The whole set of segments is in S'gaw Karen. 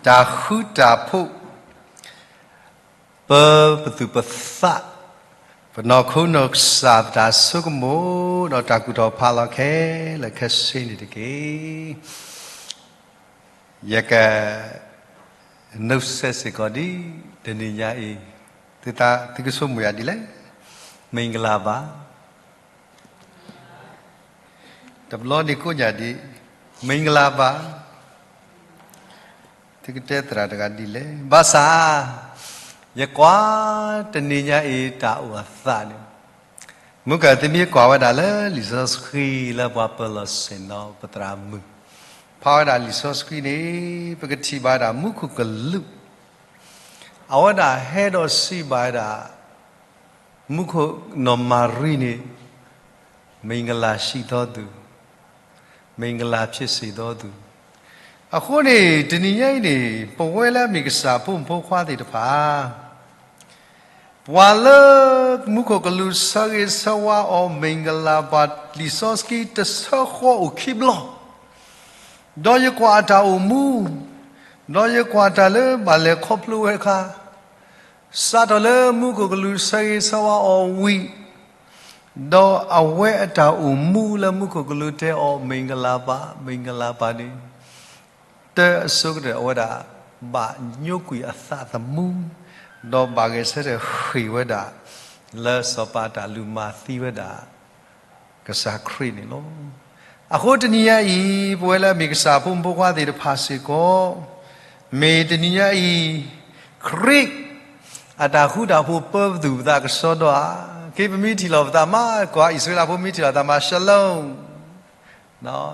တၢ်ဃူတၢ်ဖိး, ပၢပသူၣ်ပသး, ပနီၢ်ခိနီၢ်ကစၢ်ပတၢ်ဆိကမိၣ်, ဒီးတၢ်ကူၣ်ထီၣ်ဖးလီၤခဲလၢာ်ခဲဆ့န့ၣ်တက့ၢ်. ယက နုတ်ဆက်စ့ၢ်ကီးဒ်တနံၤညါအံၤ, သုကဆိကမိၣ်ယၤဒ်လဲၣ်, မ့ၢ်ကလၤဘၣ်. တဘျီန့ၣ်ကိးညါဒ်, မ့ၢ်ကလၤဘၣ်. သုကတဲသရၣ်တဂၤဒ်လဲၣ်, ဘၣ်ဆၣ် ယကွၢ်တနံၤညါအံၤတၢ်အိၣ်အသးန့ၣ်, မုၢ်ကၢသုမ့ၢ်ကွၢ်ဝဲဒၣ်လၢလံာ်စီဆှံလၢပှၤပၢၤလီၢ်ဆ့ၣ်နီၤပသရၣ်မုၣ်, ဖးဝဲဒၣ်လံာ်စီဆှံန့ၣ် ပကထံၣ်ဘၣ်ဝဲဒၣ်မူခိၣ်ကလူး အဝဲဒၣ်ဟဲဒီးစံးဘၣ်ဝဲဒၣ် မူခိၣ်နီၢ်မၤရံန့ၣ်, မင်္ဂလာရှိသောသူ, မင်္ဂလာဖြစ်စေသောသူ. အဃိန့ၣ် တနံၤညါအံၤန့ၣ် ပဝဲလၢအမ့ၢ်ကစၢ်ဖိမုၣ်ဖိခွါသ့ၣ်တဖၣ် ပှၤလၢမူခိၣ်ကလူးဆၢဂ့ၤဆၢဝါအီၤ မ့ၢ်ကလၤဘၣ်လံာ်စီဆှံတဆၢဃီအိၣ်ခံဘျီ, ဒီးယကွၢ်အတၢ်အိၣ်မူ, ဒီးယကွၢ်တၢ်လၢဘၣ်လဲၤခီဖျိဝဲအခါ, စးထီၣ်လၢမူခိၣ်ကလူးဆၢဂ့ၤဆၢဝါအီၤဝံၤ, ဒီးအဝဲအတၢ်အိၣ်မူလၢမူခိၣ်ကလူးတဲအီၤ မင်္ဂလာပါ, မင်္ဂလာပါန့ၣ်, တၢ်အဆိကတၢၢ်အဝဲဒၣ် ဘၣ်ညိကွံာ်အသးသမူ, ဒီးဘၣ်ဂဲၤဆၢထၢၣ်ဃ့ၢ်ဝဲဒၣ် လၢစီၤပၤတၢ်လူၤမၤသံဝဲဒၣ် ကစၢ်ခရံာ်န့ၣ်လီၤ. အဃိတနံၤညါအံၤ ပဝဲလၢအမ့ၢ်ကစၢ်ဖိမုၣ်ဖိခွါသ့ၣ်တဖၣ်စ့ၢ်ကီး, မ့ၢ်တနံၤညါအံၤ ခရံာ် အတၢ်ဃူတၢ်ဖိးပၢပသူၣ်ပသးကစီဒီဧါ, က့ပမ့ၢ်ထံၣ်လိာ်ပသးမး ကွၢ်အံၣ်စရ့လးဖိမ့ၢ်ထံၣ်လိာ်သးမး shalom,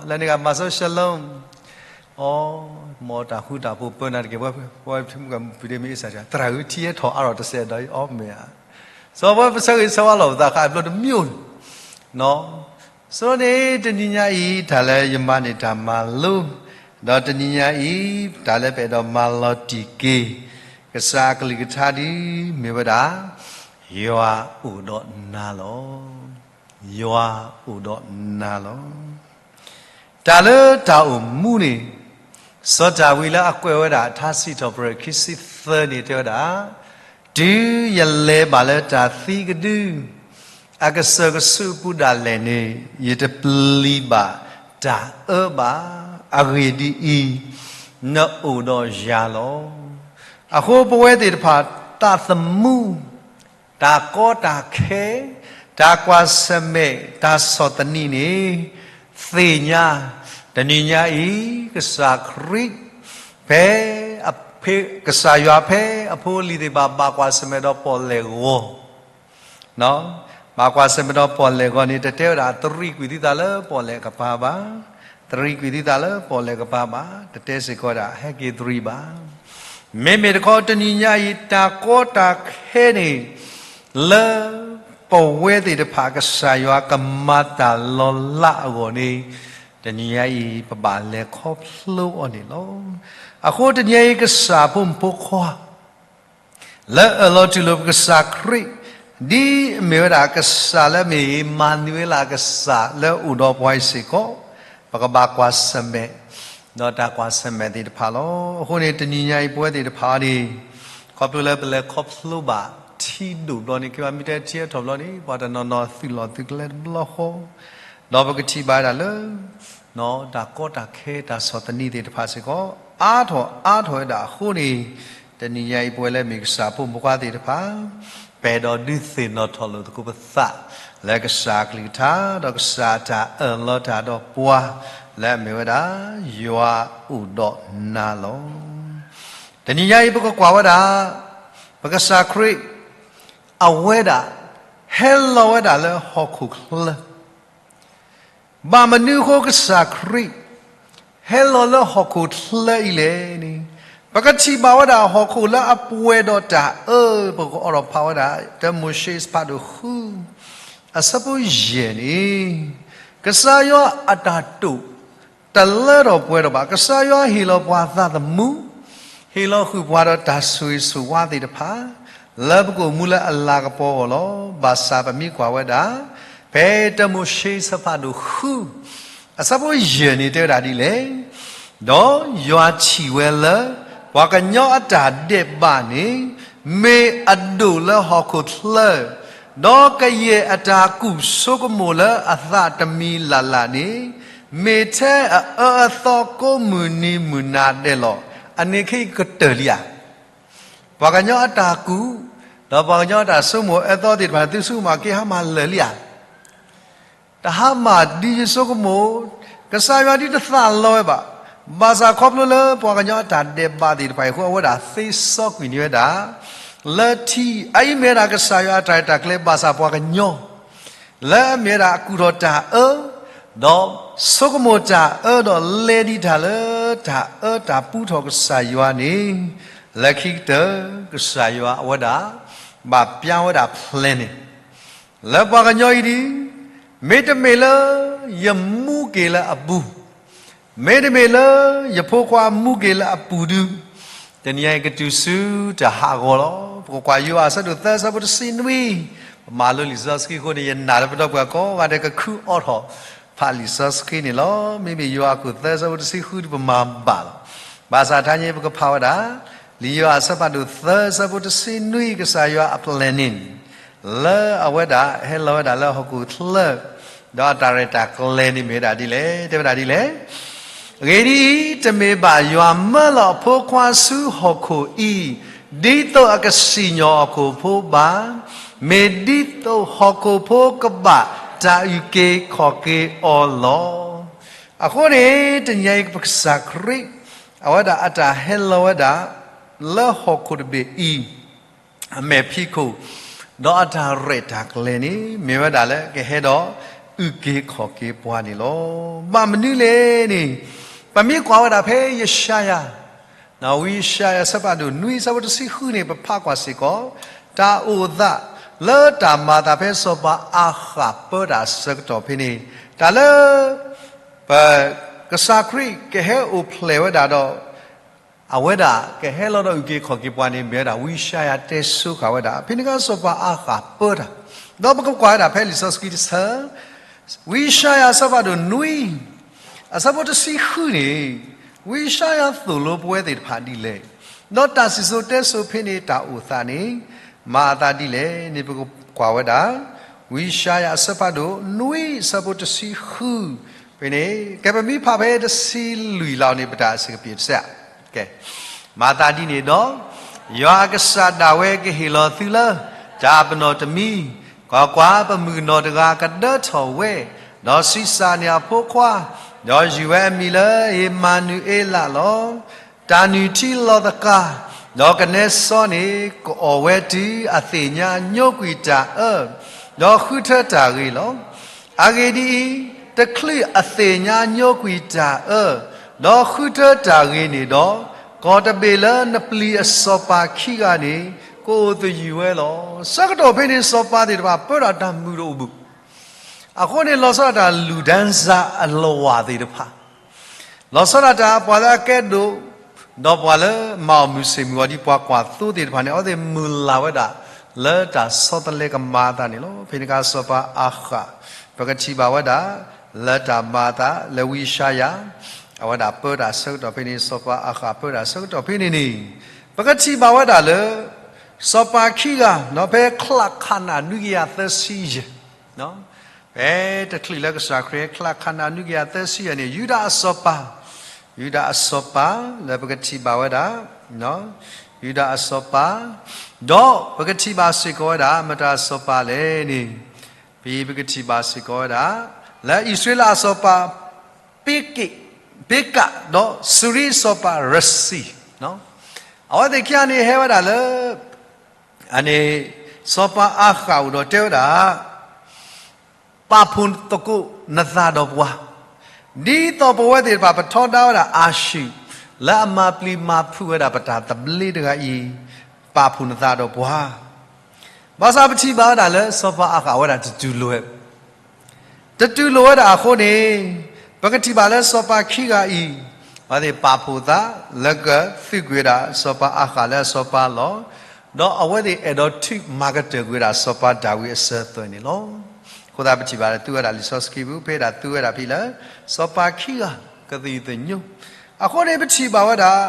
လၢန့ၣ်ဂ့ၤ မၤစီ shalom, အိ မ်တၢ်ဃူတၢ်ဖိးပၢနၤတက့ၢ်, ပဝဲမုၢ်ကမုၣ်ပူၤဒ့မ့ၢ်အ့ၣ်စၢ် သရၣ်ဧၢ ထံဟဲထီၣ်အါထီၣ်တစဲးဒီးအီၤမ့ၢ်ဧါ, စီၤပဝဲပဆၢဂ့ၤဆၢဝါလိာ်ပသးဃးအဘျီတမံၤအိၣ်န့ၣ်, အဃိန့ၣ်တနံၤညါအံၤ တၢ်လၢယမၤန့ၢ်တၢ်မၤလိ, ဒီးတနံၤညါအံၤ တၢ်လၢပအဲၣ်ဒိးမၤလီၤတံၢ်က့ၤ ကစၢ်အကလုၢ်ကထါဒ်မ့ၢ်ဝဲဒၣ် ယွၤအိၣ်ဒီးနၤလီၤ. ယွၤအိၣ်ဒီးနၤလီၤ. တၢ်လၢတၢ်အိၣ်မူန့ၣ်, စီၤဒၤဝံးလၢအကွဲးဝဲဒၣ်ထါစံးထီၣ်ပတြၢၤခံဆံသၢန့ၣ်တဲဝဲဒၣ်, တုၤယလဲၤဘၣ်လၢတၢ်သံကဒု အကစၢၢ်ကဆူးအပူၤဒၣ်လဲာ်န့ၣ်, ယတပျံၤဘၣ်တၢ်အၢဘၣ်. အဂ့ၢ်ဒ်အံၤ, နအိၣ်ဒီးယၤလီၤ. အဃိပဝဲသ့ၣ်တဖၣ် သးသမူ တၢ်ကီတၢ်ခဲ, တၢ်ကွၢ်ဆၢၣ်မဲာ်, တၢ်ဆီၣ်သနံးန့ၣ်, သ့ၣ်ညါ, တနံၤညါအံၤ ကစၢ်ခရံာ် ဖဲ ကစၢ်ယွၤဖဲအဖိအလံၤသ့ၣ်တဖၣ် ဘၣ်ကွၢ်ဆၢၣ်မဲာ်ဒီးပီၣ်လဲၣ်ဂီၤ, ဘၣ်ကွၢ်ဆၢၣ်မဲာ်ဒီးပီၣ်လဲၣ်ဂီၤန့ၣ် တတဲဝဲဒၣ်သရံးကွံာ်သုသးလၢပီၣ်လဲၣ်ကပၤဘၣ်, သရံးကွံာ်သုသးလၢပီၣ်လဲၣ်ကပၤဘၣ်, တတဲစ့ၢ်ကီးဝဲဒၣ် ဟဲက့ၤသရံးဘၣ်. မ့မ့ၢ်တခီတနံၤညါအံၤ တၢ်ကီတၢ်ခဲန့ၣ် လၢပဝဲသ့ၣ်တဖၣ် ကစၢ်ယွၤကမၤတၢ်လီၤလးအဂီၢ်န့ၣ်, တနံၤညါအံၤ ပဘၣ်လဲၤခီဖျိအီၤန့ၣ်လီၤ. အဃိတနံၤညါအံၤ ကစၢ်ဖိမုၣ်ဖိခွါ လၢအၢၣ်လီၤတူၢ်လိာ်ပကစၢ်ခရံာ် ဒ်အမ့ၢ်ဝဲဒၣ်ကစၢ်လၢအမ့ၢ်အံၤ မၤနၢၤဝဲလၢအကစၢ်လၢအိၣ်ဒီးပှၤအံၤစ့ၢ်ကီး, ပကဘၣ်ကွၢ်ဆၢၣ်မဲာ် ဒီးတၢ်ကွၢ်ဆၢၣ်မဲာ်သ့ၣ်တဖၣ်လီၤ. အဃိန့ၣ် တနံၤညါအံၤပဝဲသ့ၣ်တဖၣ်န့ၣ်, ခီဖျိလၢပလဲၤခီဖျိဘၣ်ထံဒိၣ်ဘျီန့ၣ် က့ၤဘၣ်မ့ၢ်တဲထံဟဲထီၣ်ဘျီန့ၣ် ပှၤတနီၤနီၤသုးလီၢ်သုးကျဲတဘျီဃီ, ဒီးပကထံၣ်ဘၣ်ဝဲဒၣ်လၢ တၢ်ကီတၢ်ခဲတၢ်ဆီၣ်သနံးသ့ၣ်တဖၣ်စ့ၢ်ကီး အါထီၣ်အါထီၣ်ဝဲဒၣ်အဃိန့ၣ်, တနံၤညါအံၤပဝဲလၢမ့ၢ်ကစၢ်ဖိမုၣ်ဖိခွါသ့ၣ်တဖၣ်, ပအဲၣ်ဒိးဒုးသ့ၣ်နီၣ်ထီၣ်လိာ်သကိးပသး လၢကစၢ်အကလုၢ်ကထါ ဒီးကစၢ်အတၢ်အၢၣ်လီၤတၢ်ဒီးပှၤ လၢအမ့ၢ်ဝဲဒၣ် ယွၤအိၣ်ဒီးနၤလီၤ. တနံၤညါအံၤပကကွၢ်ဝဲဒၣ် ပကစၢ်ခရံာ် အဝဲဒၣ် ဟဲလီၤဝဲဒၣ်လၢဟီၣ်ခိၣ်ချၢ ဘၣ်မနုၤအဃိကစၢ်ခရံာ် ဟဲလီၤလၢဟီၣ်ခိၣ်ချၢအံၤလဲၣ်န့ၣ်, ပကထံၣ်ဘၣ်ဝဲဒၣ်ဟီၣ်ခိၣ်လၢအပှဲၤဒီးတၢ်အၢ, ပကအိးထီၣ်ဖးဝဲဒၣ် တၢမိၤၡ့တဖးဒိၣ်ဃု အဆၢဖိယဲၢ်န့ၣ်, ကစၢ်ယွၤအတၢ်တိာ် တလၢထီၣ်ပှဲၤထီၣ်ဘၣ်. ကစၢ်ယွၤဟ့ၣ်လီၤပှၤသးသမူ, ဟ့ၣ်လီၤဃုာ်ပှၤဒီးတၢ်ဆိၣ်ဂ့ၤဆိၣ်ဝါသ့ၣ်တဖၣ် လၢပကအိၣ်မူလၢအလၤကပီၤအဂီၢ်လီၤ. ဘၣ်ဆၣ်ပမ့ၢ်ကွၢ်ဝဲဒၣ် ဖဲတၢမိၤၡ့ဆၢဖးဒိၣ်ဃု အဆၢဖိယဲၢ်န့ၣ်တဲဝဲဒၣ်ဒ်လဲၣ်, ဒီးယွၤထံၣ်ဝဲလၢ ပှၤကညီအတၢ်ဒဲးဘးန့ၣ် မ့ၢ်အဒိၣ်လၢဟီၣ်ခိၣ်ချၢ, ဒီးကယဲၢ်အတၢ်ကူၣ်ဆိကမိၣ်လၢအသးတမံၤလၢ်လၢ်န့ၣ် မ့ၢ်ထဲအအၢအသီကိးမုၢ်နံၤမုၢ်နၤဒဲးလီၤ. အန့ၣ်ခဲအံၤကတၢၢ်လံဧါ. ပှၤကညီအတၢ်ကူၣ်, ဒီးပှၤကညီအတၢ်ဆိကမိၣ်အၢသီသ့ၣ်တဖၣ်န့ၣ် သုဆိကမိၣ်က့ၤဟါမၢ်လၢာ်လံဧါ. တဟါမၢ်ဒ်ယဆိကမိၣ်, ကစၢ်ယွၤဒ်တသးလီဝဲဘၣ်. ဘၣ်ဆၣ်ခီဖျိလၢပှၤကညီအတၢ်ဒဲးဘးသ့ၣ်တဖၣ်အံၤအဃိ အဝဲဒၣ်သ့စီကွံာ်န့ၢ်ဝဲဒၣ် လၢထံ, အအံၤမ့ၢ်ဝဲဒၣ်ကစၢ်ယွၤအတၢ်ရဲၣ်တၢ်ကျဲၤဘၣ်ဆၣ်ပှၤကညီ လၢအမ့ၢ်ဝဲဒၣ်အကူၣ်ထီၣ်တၢ်အၢ, ဒီးဆိကမိၣ်တၢ်အၢ ဒီးလဲၤဒံးတၢ်လၢတၢ်အၢတၢ်ပူထီၣ်ကစၢ်ယွၤန့ၣ်, လၢခံကတၢၢ် ကစၢ်ယွၤအဝဲဒၣ် ဘၣ်ပျၢ်ဝဲဒၣ် plan န့ၣ် လၢပှၤကညီအံၤဒ်, မ့တမ့ၢ်လၢယမူက့ၤလၢအပူၤ, မ့တမ့ၢ်လၢယဖိခွါမူက့ၤလၢအပူၤဒု, တနံၤအံၤကတုၤဆူတၢ်ဟးဂီၤလီၤ. ပကကွၢ်ယိၤဟၣ်အဆၢဒိၣ်သၢဆၢဖိတဆံနွံ, ပမၤလိလံာ်စီဆှံအဃိန့ၣ် ယနာ်လၢပဒီပုၢ်ဝဲၢ်ကိးဂၤဒဲးကခုအိးထီၣ် ဖးလံာ်စီဆှံန့ၣ်လီၤ. မ့မ့ၢ်ယိၤဟၣ်အခိၣ်သၢဆၢဖိတဆံဃုဒုးပမၤဘၣ်လီၤ. ဘၣ်ဆၣ်တနံၤအံၤပကဖးဝဲဒၣ် လံာ်ယိၤဟၣ်အဆၢဖးဒိၣ်သၢဆၢဖိတဆံနွံ ကစၢ်ယွၤအ plan န့ၣ် လၢအဝဲဒၣ်ဟဲလီၤဝဲဒၣ်လၢဟီၣ်ခိၣ်ချၢ, ဒီးအတၢ်ရဲၣ်တၢ်ကျဲၤန့ၣ်မ့ၢ်ဝဲဒၣ်ဒ်လဲၣ်, တဲဝဲဒၣ်ဒ်လဲၣ်. အဂ့ၢ်ဒ်အံၤ, တမ့ၢ်ဘၣ်ယွၤမၢလီၤအဖိခွါဆူဟီၣ်ခိၣ်အံၤ, ဒ်သိးအကစံၣ်ညီၣ်ဟီၣ်ခိၣ်ဖိဘၣ်, မ့ၢ်ဒ်သိးဟီၣ်ခိၣ်ဖိကဘၣ်တၢ်အုၣ်က့ၤခီၣ်က့ၤအီၤလီၤ. အဃိန့ၣ် တနံၤအံၤပကစၢ်ခရံာ် အဝဲဒၣ်အတၢ်ဟဲလီၤဝဲဒၣ် လၢဟီၣ်ခိၣ်တဘ့ၣ်အံၤ အမဲာ်ဖံးခိၣ်, ဒီးအတၢ်ရဲၣ်တၢ်ကျဲၤန့ၣ် မ့ၢ်ဝဲဒၣ်လၢကဟဲဒီးအုၣ်က့ၤခီၣ်က့ၤပှၤန့ၣ်လီၤ. ဘၣ်မနုၤလဲၣ်န့ၣ်, ပမ့ၢ်ကွၢ်ဝဲဒၣ်ဖဲယၡါယၤ, ဝံယၡါယၤအဆၢဖးဒိၣ်နွံအဆၢဖိတဆံဃုန့ၣ် ပဖးကွၢ်စ့ၢ်ကီး တၢ်အိၣ်သး လၢတၢ်မၤအသးဖဲစီၤပၤအၤဃးပၢတၢ်အဆၢကတီၢ်ဖဲန့ၣ်, တၢ်လၢ ပ ကစၢ်ခရံာ်ကဟဲအိၣ်ဖျဲၣ်ဝဲဒၣ်ဒီး အဝဲဒၣ်ကဟဲလီၤဒီးအုၣ်က့ၤခီၣ်က့ၤပှၤန့ၣ် မ့ၢ်ဝဲဒၣ်ဝံယၡါယၤတဲဆိဃာ်ဝဲဒၣ် ဖဲန့ၣ်အခါစီၤပၤအၤဃးပၢတၢ်, ဒီးပကကွၢ်ဝဲဒၣ်ဖဲလံာ်စီဆှံတဆၢ, ဝံယၡါယၤအဆၢဖးဒိၣ်နွံ အဆၢဖိတဆံဃုန့ၣ်, ဝံယၡါယၤသိၣ်လိပဝဲသ့ၣ်တဖၣ်ဒ်လဲၣ်, ဒီးတၢ်စံၣ်စိၤတဲစိၤဖဲန့ၣ်တၢ်အိၣ်သးန့ၣ် မၤအသးဒ်လဲၣ်န့ၣ် ပကကွၢ်ဝဲဒၣ် ဝံယၡါယၤအဆၢဖးဒိၣ်နွံအဆၢဖိတဆံဃု ဖဲန့ၣ် ကဲပမ့ၢ်ဖးဖဲတဆံလွံၢ်လီၤန့ၣ် ပတၢ်အဆံးကပံာ်တစဲး, ကဲ မၤသးဒ်န့ၣ်ဒီး, ယွၤအကစၢ်ဒၣ်ဝဲကဟ့ၣ်လီၤသုလၢ တၢ်ပနီၣ်တမံၤ, ကွၢ်ကွၢ်, ပမုၣ်ကနီၤတဂၤကဒၢထီၣ်ဝဲ, ဒီးဆံးစၢ်န့ၢ်အဖိခွါ, ဒီးယုၢ်ဝဲအမံၤလၢအ့မၤနူၤအ့လးလီၤ. တၢ်နုၢ်ထံလီၤသကၤ, ဒီးကနဲစီန့ၣ် ကအီၣ်ဝဲတုၤအသ့ၣ်ညါညိကွံာ်တၢ်အၢ, ဒီးဃုထၢတၢ်ဂ့ၤလီၤ. အဂ့ၢ်ဒ်အံၤ, တချုးအသ့ၣ်ညါညိကွံာ်တၢ်အၢ, ဒီးဃုထၢတၢ်ဂ့ၤန့ၣ်ဒီး, ကီၢ်တဘ့ၣ်လၢနပျံၤအစီၤပၤခံဂၤန့ၣ် ကအိၣ်သယုၢ်ဝဲလီၤ. ဆၢကတီၢ်ဖဲန့ၣ် စီၤပၤသ့ၣ်တဖၣ်ပၢတၢ်တၢ်မုာ်တအိၣ်ဘှံး, အဃိန့ၣ် လီၤဆီဒၣ်တၢ်လူၢ်ဒၢစၢ်အလီၢ်ဝၢ်သ့ၣ်တဖၣ် လီၤဆီဒၣ်တၢ်ပှၤလၢအကဲဒိၣ်, ဒီးပှၤလၢမၤအီၣ်မုာ်ဆ့ၣ်မုာ်အီၤဒ်ပှၤကွၢ်သိသ့ၣ်တဖၣ်န့ၣ် အဝဲသ့ၣ်မုၢ်လၢ်ဝဲဒၣ် လၢတၢ်ဆီတလဲကမၤအသးန့ၣ်လီၤ. ဖဲန့ၣ်အခါစီၤပၤအၤဃး, ပကထံၣ်ဘၣ်ဝဲဒၣ် လၢတၢ်မၤအသးလၢဝံယၡါယၤ, အဝဲဒၣ်ပၢတၢ်ဆၢကတီၢ်ဖဲန့ၣ် စီၤပၤအၤဃးပၢတၢ်ဆၢကတီၢ်ဖဲန့ၣ်န့ၣ်, ပကထံၣ်ဘၣ်ဝဲဒၣ်လၢ စီၤပၤခံဂၤ ဖဲချၢခးနၣ်နွံကယၤသၢဆံယဲၢ် ဖဲတချုးလၢကစၢ်ခရံာ်ချၢခးနၣ်နွံကယၤသၢဆံယဲၢ်န့ၣ် ယူဒၤအစီၤပၤ, ယူဒၤအစီၤပၤ လၢပကထံၣ်ဘၣ်ဝဲဒၣ်, ယူဒၤအစီၤပၤ, ဒီးပကထံၣ်ဘၣ်စ့ၢ်ကီးဝဲဒၣ် မတၤအစီၤပၤလဲၣ်န့ၣ်, ပကထံၣ်ဘၣ်စ့ၢ်ကီးဝဲဒၣ် လၢအံၣ်စရ့လးအစီၤပၤ ပ့က့, ပ့ကး ဒီးစူၤရံအစီၤပၤရစံ, အဝဲသ့ၣ်ခံဂၤန့ၣ်ဟဲဝဲဒၣ်လၢ အန့ၣ် စီၤပၤအၤဃးအိၣ်ဒီးတဲဝဲဒၣ် ပာ်ဖှိၣ်သကိးနသးဒီးပှၤ, ဒ်သိးပဝဲသ့ၣ်တဖၣ်ပထီဒါဝဲဒၣ်အၤၡူၢ် လၢအမၤပျံၤမၤဖုးဝဲဒၣ်ပတၢ်သဘျ့တဂၤအံၤ, ပာ်ဖှိၣ်နသးဒီးပှၤ, ဘၣ်ဆၣ်ပထံၣ်ဘၣ်ဝဲဒၣ်လၢစီၤပၤအၤဃးဝဲဒၣ်တတူၢ်လိာ်ဝဲ တတူၢ်လိာ်ဝဲဒၣ်အဃိန့ၣ်, ပကထံၣ်ဘၣ်လၢစီၤပၤခံဂၤအံၤ, အဝဲသ့ၣ်ပာ်ဖှိၣ်သးလၢကသုးကွံာ်ဝဲဒၣ်စီၤပၤအၤဃးလၢအစီၤပၤလီၢ်, ဒီးအဝဲသ့ၣ်အဲၣ်ဒိးထုးမၤကတၢၢ်ကွံာ်ဝဲဒၣ်စီၤပၤဒၤဝံးအစၢၤအသွဲၣ်န့ၣ်လီၤ. အဃိသတးပထံၣ်ဘၣ်လၢသုဝဲဒၣ်လံာ်စီဆှံပူၤ ဖဲဒၣ်သုဝဲဒၣ်ဖဲလၢ စီၤပၤခံဂၤကသယုၢ်သညိ, အဃိန့ၣ်ပထံၣ်ဘၣ်ဝဲဒၣ်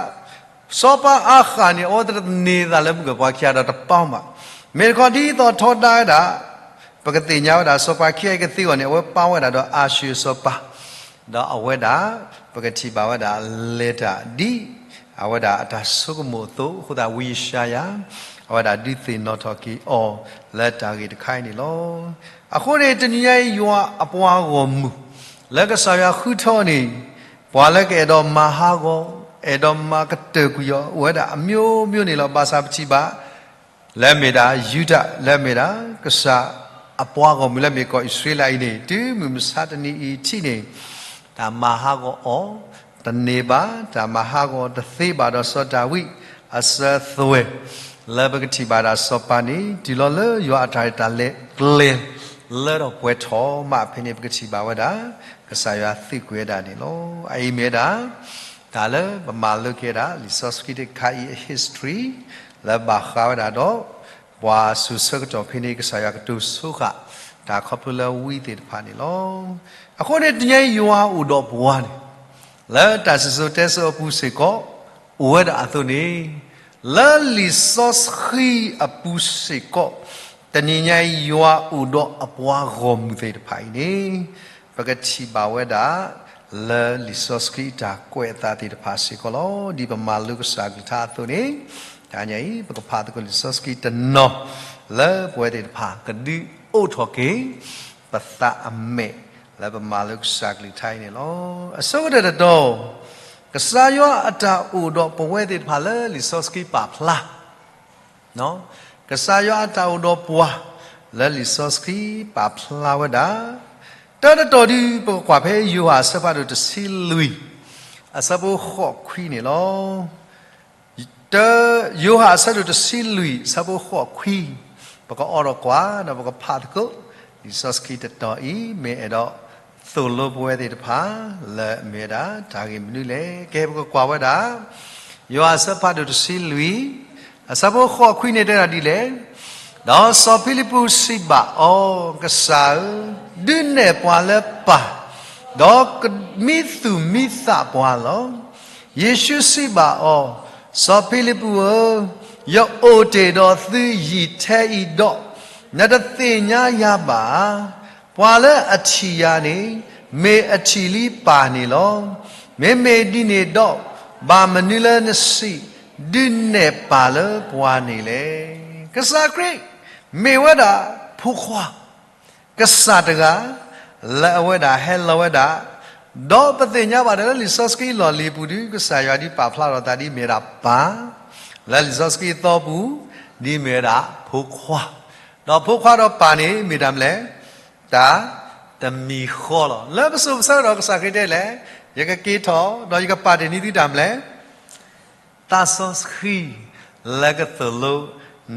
စီၤပၤအၤဃးန့ၣ် အဝဲသ့ၣ်တန့ၢ်သးလၢမုၢ်ဂၢၢ်ပှၤခံဂၤဒီးတပာ်ဘၣ်. မ့ၢ်တခီဒ်သိးထီဒါဝဲဒၣ်, ပကသ့ၣ်ညါဝဲဒၣ် စီၤပၤခံဂၤအံၤကသ့အဂီၢ်န့ၣ် အဝဲပာ်ဝဲဒၣ်ဒီးအၤၡူၢ်စီၤပၤ, ဒီးအဝဲဒၣ် ပကထံၣ်ဘၣ်ဝဲဒၣ်လဲၤတၢ်ဒ် အဝဲဒၣ်အတၢ်ဆိကမိၣ်အသိး, အဃိသတးဝံယၡါယၤ အဝဲဒၣ်ဒုးသ့ၣ်နီၣ်ထီၣ်က့ၤအီၤလၢတၢ်ဂ့ၢ်တခါအံၤန့ၣ်လီၤ. အဃိန့ၣ် တနံၤညါအံၤ ယွၤအပှၤဂီၢ်မုၢ် လၢကစၢ်ယွၤဃုထၢအီၤန့ၣ် ပှၤလၢကအဲၣ်ဒိးမၤဟးဂီၤ, အဲၣ်ဒိးမၤကတၢၢ်ကွံာ်အီၤ အိၣ်ဝဲဒၣ်အမျိုးမျိုးန့ၣ်လီၤ. ဘၣ်ဆၣ်ပထံၣ်ဘၣ် လၢအမ့ၢ်ဒၣ်ယူဒၤ, လၢအမ့ၢ်ဒၣ် ကစၢ်အပှၤဂီၢ်မုၢ်လၢအမ့ၢ်ကီၢ်အံၣ်စရ့လးအံၤန့ၣ် တုၤမုၢ်မဆါတနံၤအံၤထံးန့ၣ် တၢ်မၤဟးဂီၤအီၤ တန့ၢ်ဘၣ်, တၢ်မၤဟးဂီၤတသ့ဘၣ်ဒီးစီၤဒၤဝံးအစၢၤအသွဲၣ်, လၢပကထံၣ်ဘၣ်ဒၣ်စီၤပၤန့ၣ် တုၤလီၤလၢယွၤအတၢ်ရဲၣ်တၢ်ကျဲၤ လၢထီၣ်ပှဲၤထီၣ်မး ဖဲန့ၣ်ပကထံၣ်ဘၣ်ဝဲဒၣ် ကစၢ်ယွၤသံကွံာ်ဝဲဒၣ်န့ၣ်လီၤ. အအံၤမ့ၢ်ဝဲဒၣ် တၢ်လၢပမၤလိက့ၤဝဲဒၣ် လံာ်စီဆှံတခါအံၤအ history လၢဘၣ်ဃးဝဲဒၣ်ဒီး ပှၤစိၤဆၢကတီၢ်ဖဲန့ၣ် ကစၢ်ယွၤကတိၤဆိဃာ် တၢ်ခီဖျိလၢဝံသ့ၣ်တဖၣ်န့ၣ်လီၤ. အဃိန့ၣ် တနံၤညါအံၤယွၤအိၣ်ဒီးပှၤန့ၣ် လၢတၢ်စံၣ်စိၤတဲစိၤအပူၤစ့ၢ်ကီး အိၣ်ဝဲဒၣ်အသိးန့ၣ် လၢလံာ်စီဆှံအပူၤစ့ၢ်ကီး တနံၤညါအံၤယွၤအိၣ်ဒီးအပှၤဂီၢ်မုၢ်သ့ၣ်တဖၣ်အံၤန့ၣ် ပကထံၣ်ဘၣ်ဝဲဒၣ် လၢလံာ်စီဆှံအတၢ်ကွဲးအသးသ့ၣ်တဖၣ်စ့ၢ်ကီးလီၤ. ဒ်ပမၤလိကစၢ်ကလုၢ်ကထါအသိးန့ၣ် တနံၤညါအံၤ ပကဖးသကိးလံာ်စီဆှံတနီၤ လၢပဝဲသ့ၣ်တဖၣ် ကဒုးအိးထီၣ်က့ၤ ပသးအမဲာ် လၢပမၤလိကစၢ်ကလုၢ်ကထါအံၤန့ၣ်လီၤ. အဆိကတၢၢ်တတီၤ ကစၢ်ယွၤအတၢ်အိၣ်ဒီးပဝဲသ့ၣ်တဖၣ်လၢလံာ်စီဆှံပာ်ဖျါ ကစၢ်ယွၤအတၢ်အိၣ်ဒီးပှၤ လၢလံာ်စီဆှံပာ်ဖျါဝဲဒၣ် တၢ်တတီၤဒုး ပကကွၢ်ဖဲယိၤဟၣ်အဆၢဖးဒိၣ်တဆံလွံၢ် အဆၢဖိဃိးခွံန့ၣ်လီၤ. တၢ ယိၤဟၣ်အဆၢဒိၣ်တဆံလွံၢ် အဆၢဖိဃိးခွံ ပကအိးထီၣ်ကွၢ် ဒီးပကဖးသကိး လံာ်စီဆှံတတီၤအံၤ မ့ၢ်အဲၣ်ဒိးသိၣ်လိပဝဲသ့ၣ်တဖၣ် လၢအမ့ၢ်ဝဲဒၣ် တၢ်ဂ့ၢ်မနုၤလဲၣ်. ကဲ ပကကွၢ်ဝဲဒၣ် ယိၤဟၣ်အဆၢဖးဒိၣ်တဆံလွံၢ် အဆၢဖိဃိးခွံန့ၣ်တဲဒၣ်ဒ်လဲၣ်. ဒီးစီၤဖံလံးပူးစံးဘၣ်အီၤ, ကစၢ်ဧၢ, ဒုးနဲၣ်ပှၤလၢပၢ်, ဒီးကမံသူၣ်မံသးပှၤလီၤ. ယ့ၣ်ၡူးစံးဘၣ်အီၤ, စီၤဖံလံးပူးဧၢ, ယအိၣ်တ့ၢ်ဒီးသုယံာ်ထဲအံၤဒီး နတသ့ၣ်ညါယၤဘၣ်ဧါ. ပှၤလၢအထံၣ်ယၤန့ၣ် မ့ၢ်အထံၣ်လံပၢ်န့ၣ်လီၤ. မ့မ့ၢ်ဒ်န့ၣ်ဒီး ဘၣ်မနုၤလၢနစံး, ဒုးနဲၣ်ပၢ်လၢပှၤန့ၣ်လဲၣ်. ကစၢ်ခရံာ် မ့ၢ်ဝဲဒၣ်ဖိခွါ ကစၢ်တဂၤ လၢအဝဲဒၣ်ဟဲလီၤဝဲဒၣ်, ဒီးပသ့ၣ်ညါဘၣ်ဒီးလၢလံာ်စီဆှံလီၢ်လံၤပူၤဒုး ကစၢ်ယွၤဒုးပာ်ဖျါထီၣ်သးဒ်မ့ၢ်ဝဲဒၣ်ပၢ်, လၢလံာ်စီဆှံအသီပူၤ ဒ်မ့ၢ်ဝဲဒၣ်ဖိခွါ, ဒီးဖိခွါဒီးပၢ်န့ၣ် မ့ၢ်တၢ်မနုၤလဲၣ်, တၢ်တမံၤဃီလီၤ. လၢပစိၤပဆၢကတီၢ်ကစၢ်ခရံာ်တဲလဲၣ်, ယကက့ၤထီၣ် ဒီးယကပာ်တ့ၢ်န့ၢ်သုတၢ်မနုၤလဲၣ် သးစီဆှံ လၢကသိၣ်လိ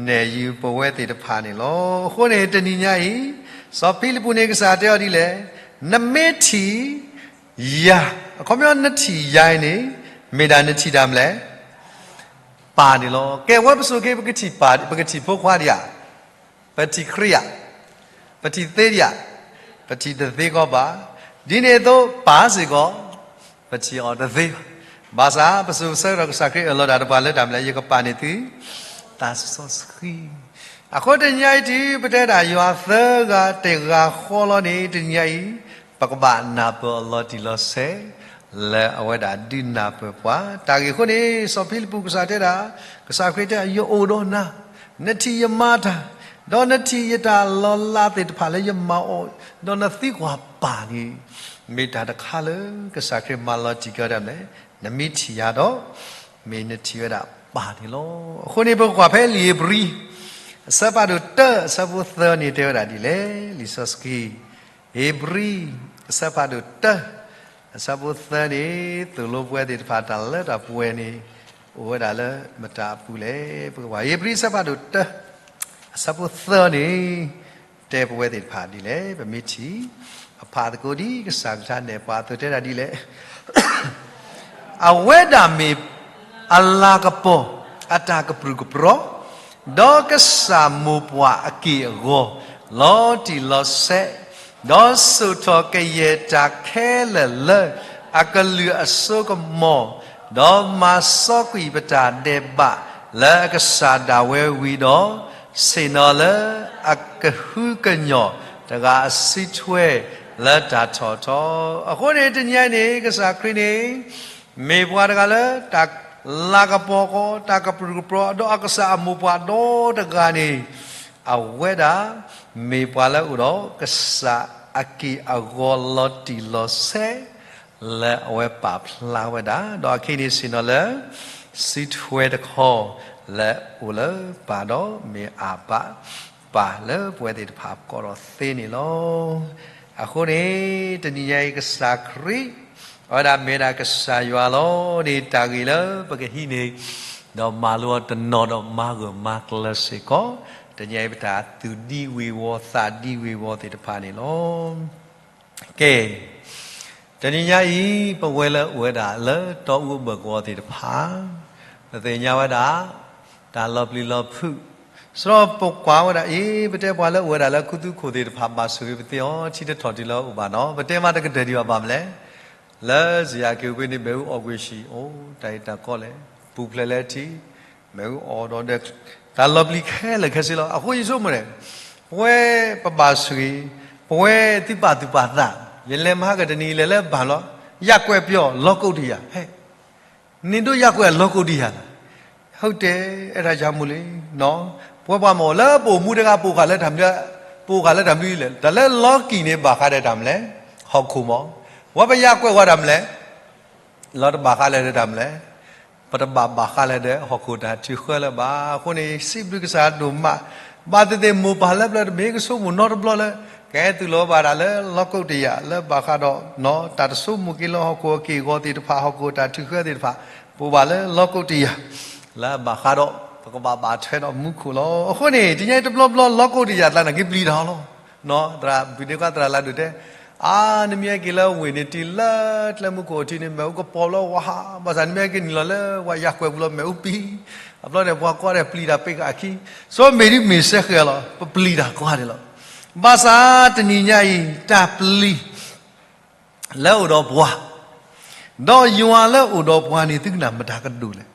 နဲၣ်ယုာ်ပဝဲသ့ၣ်တဖၣ်န့ၣ်လီၤ. အဃိန့ၣ် တနံၤညါအံၤ စီၤဖံလံးပူးန့ၣ် ကစၢ်တဲအီၤဒ်လဲၣ်, နမ့ၢ်ထံၣ်ယၤ, အခီပညီနထံၣ်ယၤအံၤန့ၣ် မ့ၢ်ဒၣ်နထံၣ်တၢ်မနုၤလဲၣ်, ပၢ်န့ၣ်လီၤ. ကဲဝဲပစိၤက့ ပကထံၣ်ပၢ်, ပကထံၣ်ဖိခွါဒံးဧါ, ပထံၣ်ခရံာ်ဧါ, ပထံၣ်သ့ဒံးဧါ, ပထံၣ်တသ့ကီးဘၣ်. ဒ်န့ၣ်အသိး ပၢ်စ့ၢ်ကီး ပထံၣ်အီၤတသ့ဘၣ်. ဘၣ်ဆၣ် ပစိၤဆၢကတီၢ်ကစၢ်ခရံာ်အၢၣ်လီၤတၢ်တပှၤလၢတၢ်မနုၤလဲၣ်, ယကပာ်န့ၢ်သု သးစီဆှံ. အဃိတနံၤညါအံၤတုၤ ပတဲဒၣ်ယွၤသၢဂၤတဂၤဃီလီၤန့ၣ် တနံၤညါအံၤ ပကဘၣ်နၢ်ပၢၢ်အီၤလီၤတံၢ်လီၤဆဲး လၢအဝဲဒၣ်ဒုးနၢ်ပၢၢ်ပှၤ. တၢ်ဂ့ၢ်အဃိန့ၣ် စီၤဖံလံးပူးကစၢ်တဲဒၣ်, ကစၢ်ခရံာ်တဲ ယအိၣ်ဒီးနၤ, နထံၣ်ယမၤတၢ်, ဒီးနထံၣ်ယတၢ်လီၤလးသ့ၣ်တဖၣ်လၢယမၤအီၤ, ဒီးနသံကွၢ်ပၢ်န့ၣ် မ့ၢ်တၢ်တခါလၢ ကစၢ်ခရံာ်မၤလီၤတံၢ်က့ၤဝဲဒၣ်မနုၤလဲၣ်, နမ့ၢ်ထံၣ်ယၤဒီး မ့ၢ်နထံၣ်ဝဲဒၣ်ပၢ်န့ၣ်လီၤ. အဃိန့ၣ် ပကကွၢ်ဖဲလံာ်ဧ့ၤဘြံၤ အဆၢဖးဒိၣ်တၢ အဆၢဖိသၢန့ၣ် တဲဝဲဒၣ်ဒ်လဲၣ်, လံာ်စီဆှံ ဧ့ၤဘြံၤ အဆၢဖးဒိၣ်တၢ အဆၢဖိသၢန့ၣ် သိၣ်လိပဝဲသ့ၣ်တဖၣ်တၢ်လၢတၢ်ပှဲၤန့ၣ် အိၣ်ဝဲဒၣ်လၢမတၤအပူၤလဲၣ်. ပကကွၢ် ဧ့ၤဘြံၤ အဆၢဖးဒိၣ်တၢ အဆၢဖိသၢန့ၣ် တဲပဝဲသ့ၣ်တဖၣ်ဒ်လဲၣ်, ပမ့ၢ်ထံၣ် ပဖးသကိးဒ်ကစၢ်ကလုၢ်ကထါနဲၣ်ပှၤအသိးတဲဒၣ်ဒ်လဲၣ် အဝဲဒၣ်မ့ၢ်အလၤကပီၤအတၢ်ကပြုၢ်ကပြီၤ, ဒီးကစၢ်မိၢ်ပှၢ်အက့ၢ်အဂီၤ လီၤတံၢ်လီၤဆဲး, ဒီးစိာ်ထီၣ်ကယဲၢ်တၢ်ခဲလၢာ်လၢအကလုၢ်အစိကမီၤ ဒီးမၤစီကွံာ်ပတၢ်ဒဲးဘးလၢအကစၢ်ဒၣ်ဝဲဝံၤဒီး, ဆ့ၣ်နီၤလၢအကဟုကညီၢ်တဂၤအစုထွဲလၢတၢ်ထီၣ်ထီ. အဃိန့ၣ် တနံၤအံၤန့ၣ် ကစၢ်ခရံာ်န့ၣ် မ့ၢ်ပှၤတဂၤလၢတၢ်လၤကပီၤဃီ, တၢ်ကပြုၢ်ကပြီၤ, ဒီးအကစၢ်အမိၢ်ပှၢ်ဒီတဂၤန့ၣ် အဝဲဒၣ်မ့ၢ်ပှၤလၢအအိၣ်ဒီးကစၢ်အက့ၢ်အဂီၤလီၤတံၢ်လီၤဆဲး လၢအဝဲပာ်ဖျါဝဲဒၣ်, ဒီးအခဲအံၤန့ၣ်ဆ့ၣ်နီၤလၢ စုထွဲတခီ လၢအိၣ်လၢပၢ်ဒီးမ့ၢ်အဘၣ်ပၢ်လၢပဝဲသ့ၣ်တဖၣ်အကီၢ်ဒီးသ့န့ၣ်လီၤ. အဃိန့ၣ် တနံၤညါအံၤကစၢ်ခရံာ် အဝဲဒၣ်မ့ၢ်ဒၣ်ကစၢ်ယွၤလီၤန့ၣ် တၢ်ဂ့ၢ်လၢပကဟံးန့ၢ် ဒီးမၤလိအီၤတနီၤဒီးမၤဂၢၢ်မၤကျၢၤစ့ၢ်ကီး တနံၤညါအံၤပတၢ်သူၣ်ဒံဝ့ၤဝီၤသးဒံဝ့ၤဝီၤသ့ၣ်တဖၣ်န့ၣ်လီၤ. ကဲ, တနံၤညါအံၤ ပဝဲလၢအိၣ်ဝဲဒၣ်လၢတီအူအဘၢၣ်ကဝီၤသ့ၣ်တဖၣ် ပသ့ၣ်ညါဝဲဒၣ် တၢ်လီၤပျံၤလီၤဖုး, စရီပကွၢ်ဝဲဒၣ်အံၤ ပတဲပှၤလၢအိၣ်ဝဲဒၣ်လၢခူသူၣ်ခိၣ်သ့ၣ်တဖၣ် ဘၣ်ဆိၣ်ဂ့ၤပသ့အီၤ ထံတထီၣ်တုၤလၢအိၣ်ဘၣ်နီၤ ပတဲမးတကတၢၢ်ဒံးဘၣ်ဘၣ်မလဲၣ်. လၢစယၤက့ၤဝ့န့ၣ် မ့ၣ်အူအီၣ်ကွံာ်ဆံး အိၣ်တၢ်အံၤတၢ်ကီလဲၣ်, ပူၤဖျဲးလၢထံ မ့ၣ်အူအီၣ်ဒီးဒီး တၢ်လီၤပျံၤခဲလၢာ်ခဲဆ့လီၤ. အဃိယဆိကမိၣ်န့ၣ် ပဝဲပဘၣ်ဆိၣ်ဂ့ၤ, ပဝဲသုပာ်သူၣ်ပာ်သး, ယလဲၤမဟါကတနံၤ လဲၤလၢဘၣ်လီၤ, ယၢ်ကွဲးပျီ လီၢ်ကိးတယၢ်, ဟဲ, န့ၣ်ဒိၣ်ယၢ်ကွဲးလီၢ်ကိးတယၢ်လီၤ. ဟုတ်တယ်, အဲဒါကြောင့်မို့လေ, ပဝဲပှၤမ့ၢ်လၢပအိၣ်မူတဂၤ ပအိၣ်ဃာ်လၢတၢ်မနုၤ, ပအိၣ်ဃာ်လၢတၢ်မနုၤလဲၣ်, တၢ်လၢလီၢ်ကံၢ်န့ၣ် ဘၣ်ဃးဒီးတၢ်မနုၤလဲၣ်, ဟီၣ်ခိၣ်မး, ဝဲပယၢ်ကွဲးဝဲတၢ်မနုၤလဲၣ် လီၤတဘၣ်ဃးလၢၤဒီးတၢ်မနုၤလဲၣ်, ပတဘၣ်ဘၣ်ဃးလၢၤဒီးဟီၣ်ခိၣ်တၢ်ထုးဃၢလၢၤဘၣ်. အဃိန့ၣ် စံးဘျုးကစၢ်ဒိၣ်မး, ဘၣ်သ့ၣ်သ့ၣ်မိၢ်ပၢ်လၢပျၢၤတမ့ၢ်ကဆိကမိၣ်နီတဘျီလၢ ကဟဲသုးလီၤဘၣ်တၢ်လၢလီၢ်ကိးတယၢ် လၢဘၣ်ဃးဒီး တၢ်တဆိကမိၣ်က့ၤလၢဟီၣ်ခိၣ်အက့ၢ်အဂီၤသ့ၣ်တဖၣ် ဟီၣ်ခိၣ်တၢ်ထုးဃၢသ့ၣ်တဖၣ်, ပအိၣ်ဘၣ်လၢလီၢ်ကိးတယၢ် လၢအဘၣ်ဃးဒီး ပကဘၣ်ဘၣ်ထွဲဒီးမူခိၣ်လီၤ. အဃိန့ၣ် တနံၤအံၤတဘျီဘျီလီၢ်ကိးတယၢ်သးနာ်က့ပျံၤတၢ်လီၤ. သရၣ်ဘုၣ်ဒ့ခွါသရၣ်လၢဒိၣ်တဲ, အါ နမ့ၢ်ဟဲက့ၤလၢဝ့ၢ်န့ၣ် တုၤလၢကျဲမုၢ်ခိၣ်ထံးန့ၣ် မ့ၣ်အူကပီၤလီၤဝါဟး, ဘၣ်ဆၣ်နမ့ၢ်ဟဲက့ၤနုာ်လီၤလၢပှၤယၢ်ကွဲးပူၤလီၤ မ့ၣ်အူပံၤ, အဘျီန့ၣ် ပှၤကွၢ်ဒီးပျံၤတၢ်ပ့ၤကအခံ, ဆိမ့ၢ်ဒ်မ့ၢ်စဲဃဲၤလီၤ ပပျံၤတၢ်ကွၢ်န့ၣ်လီၤ. ဘၣ်ဆၣ်တနံၤညါအံၤ တၢ်ပျံၤ လၢအိၣ်ဒီးပှၤ, ဒီးယွၤလၢအိၣ်ဒီးပှၤန့ၣ် သုကနၣ်မတၤကဒိၣ်လဲၣ်.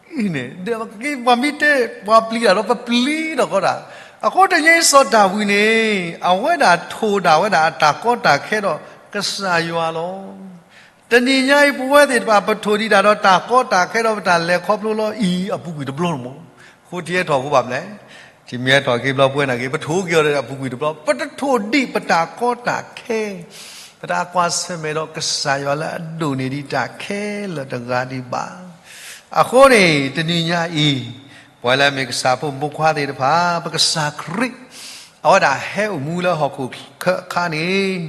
အံၤန့ၣ် ပှၤမ့ၢ်တဲ ပှၤပျံၤတၢ်ဒီး ပပျံၤဒီးဃီတၢ်, အဃိတနံၤအံၤစီၤဒၤဝံးန့ၣ် အဝဲဒၣ်ထိၣ်ဒၣ်ဝဲဒၣ်အတၢ်ကီတၢ်ခဲဒီးကစၢ်ယွၤလီၤ. တနံၤညါအံၤ ပဝဲသ့ၣ်တဖၣ် ပထိၣ်ဒံးတၢ်ဒီးတၢ်ကီတၢ်ခဲဒီးပတၢ်လဲၤခီဖျိလီၤအံၤ အပူၤကွံာ်တဘျီလီၤမး. အဃိထံဟဲထီၣ်အဃိဘၣ်မနုၤလဲၣ်, ထံမ့ၢ်ဟဲထီၣ်က့ၤဘျီပဝဲနာ်က့ ပထိၣ်က့ၤအီၤဒီးအပူၤကွံာ်တဘျီ, ပတထိၣ်ဒံးပတၢ်ကီတၢ်ခဲ ပတၢ်ကွၢ်ဆၢၣ်မဲာ်ဒီးကစၢ်ယွၤလၢအဒိၣ်န့ၢ်ဒံးတၢ်ခဲလၢာ်တဂၤဒံးဘၣ်. အဃိန့ၣ် တနံၤညါအံၤ ပဝဲလၢမ့ၢ်ကစၢ်ဖိမုၣ်ဖိခွါသ့ၣ်တဖၣ် ပကစၢ်ခရံာ် အဝဲဒၣ်ဟဲအိၣ်မူလၢဟီၣ်ခိၣ်ချၢအခါန့ၣ်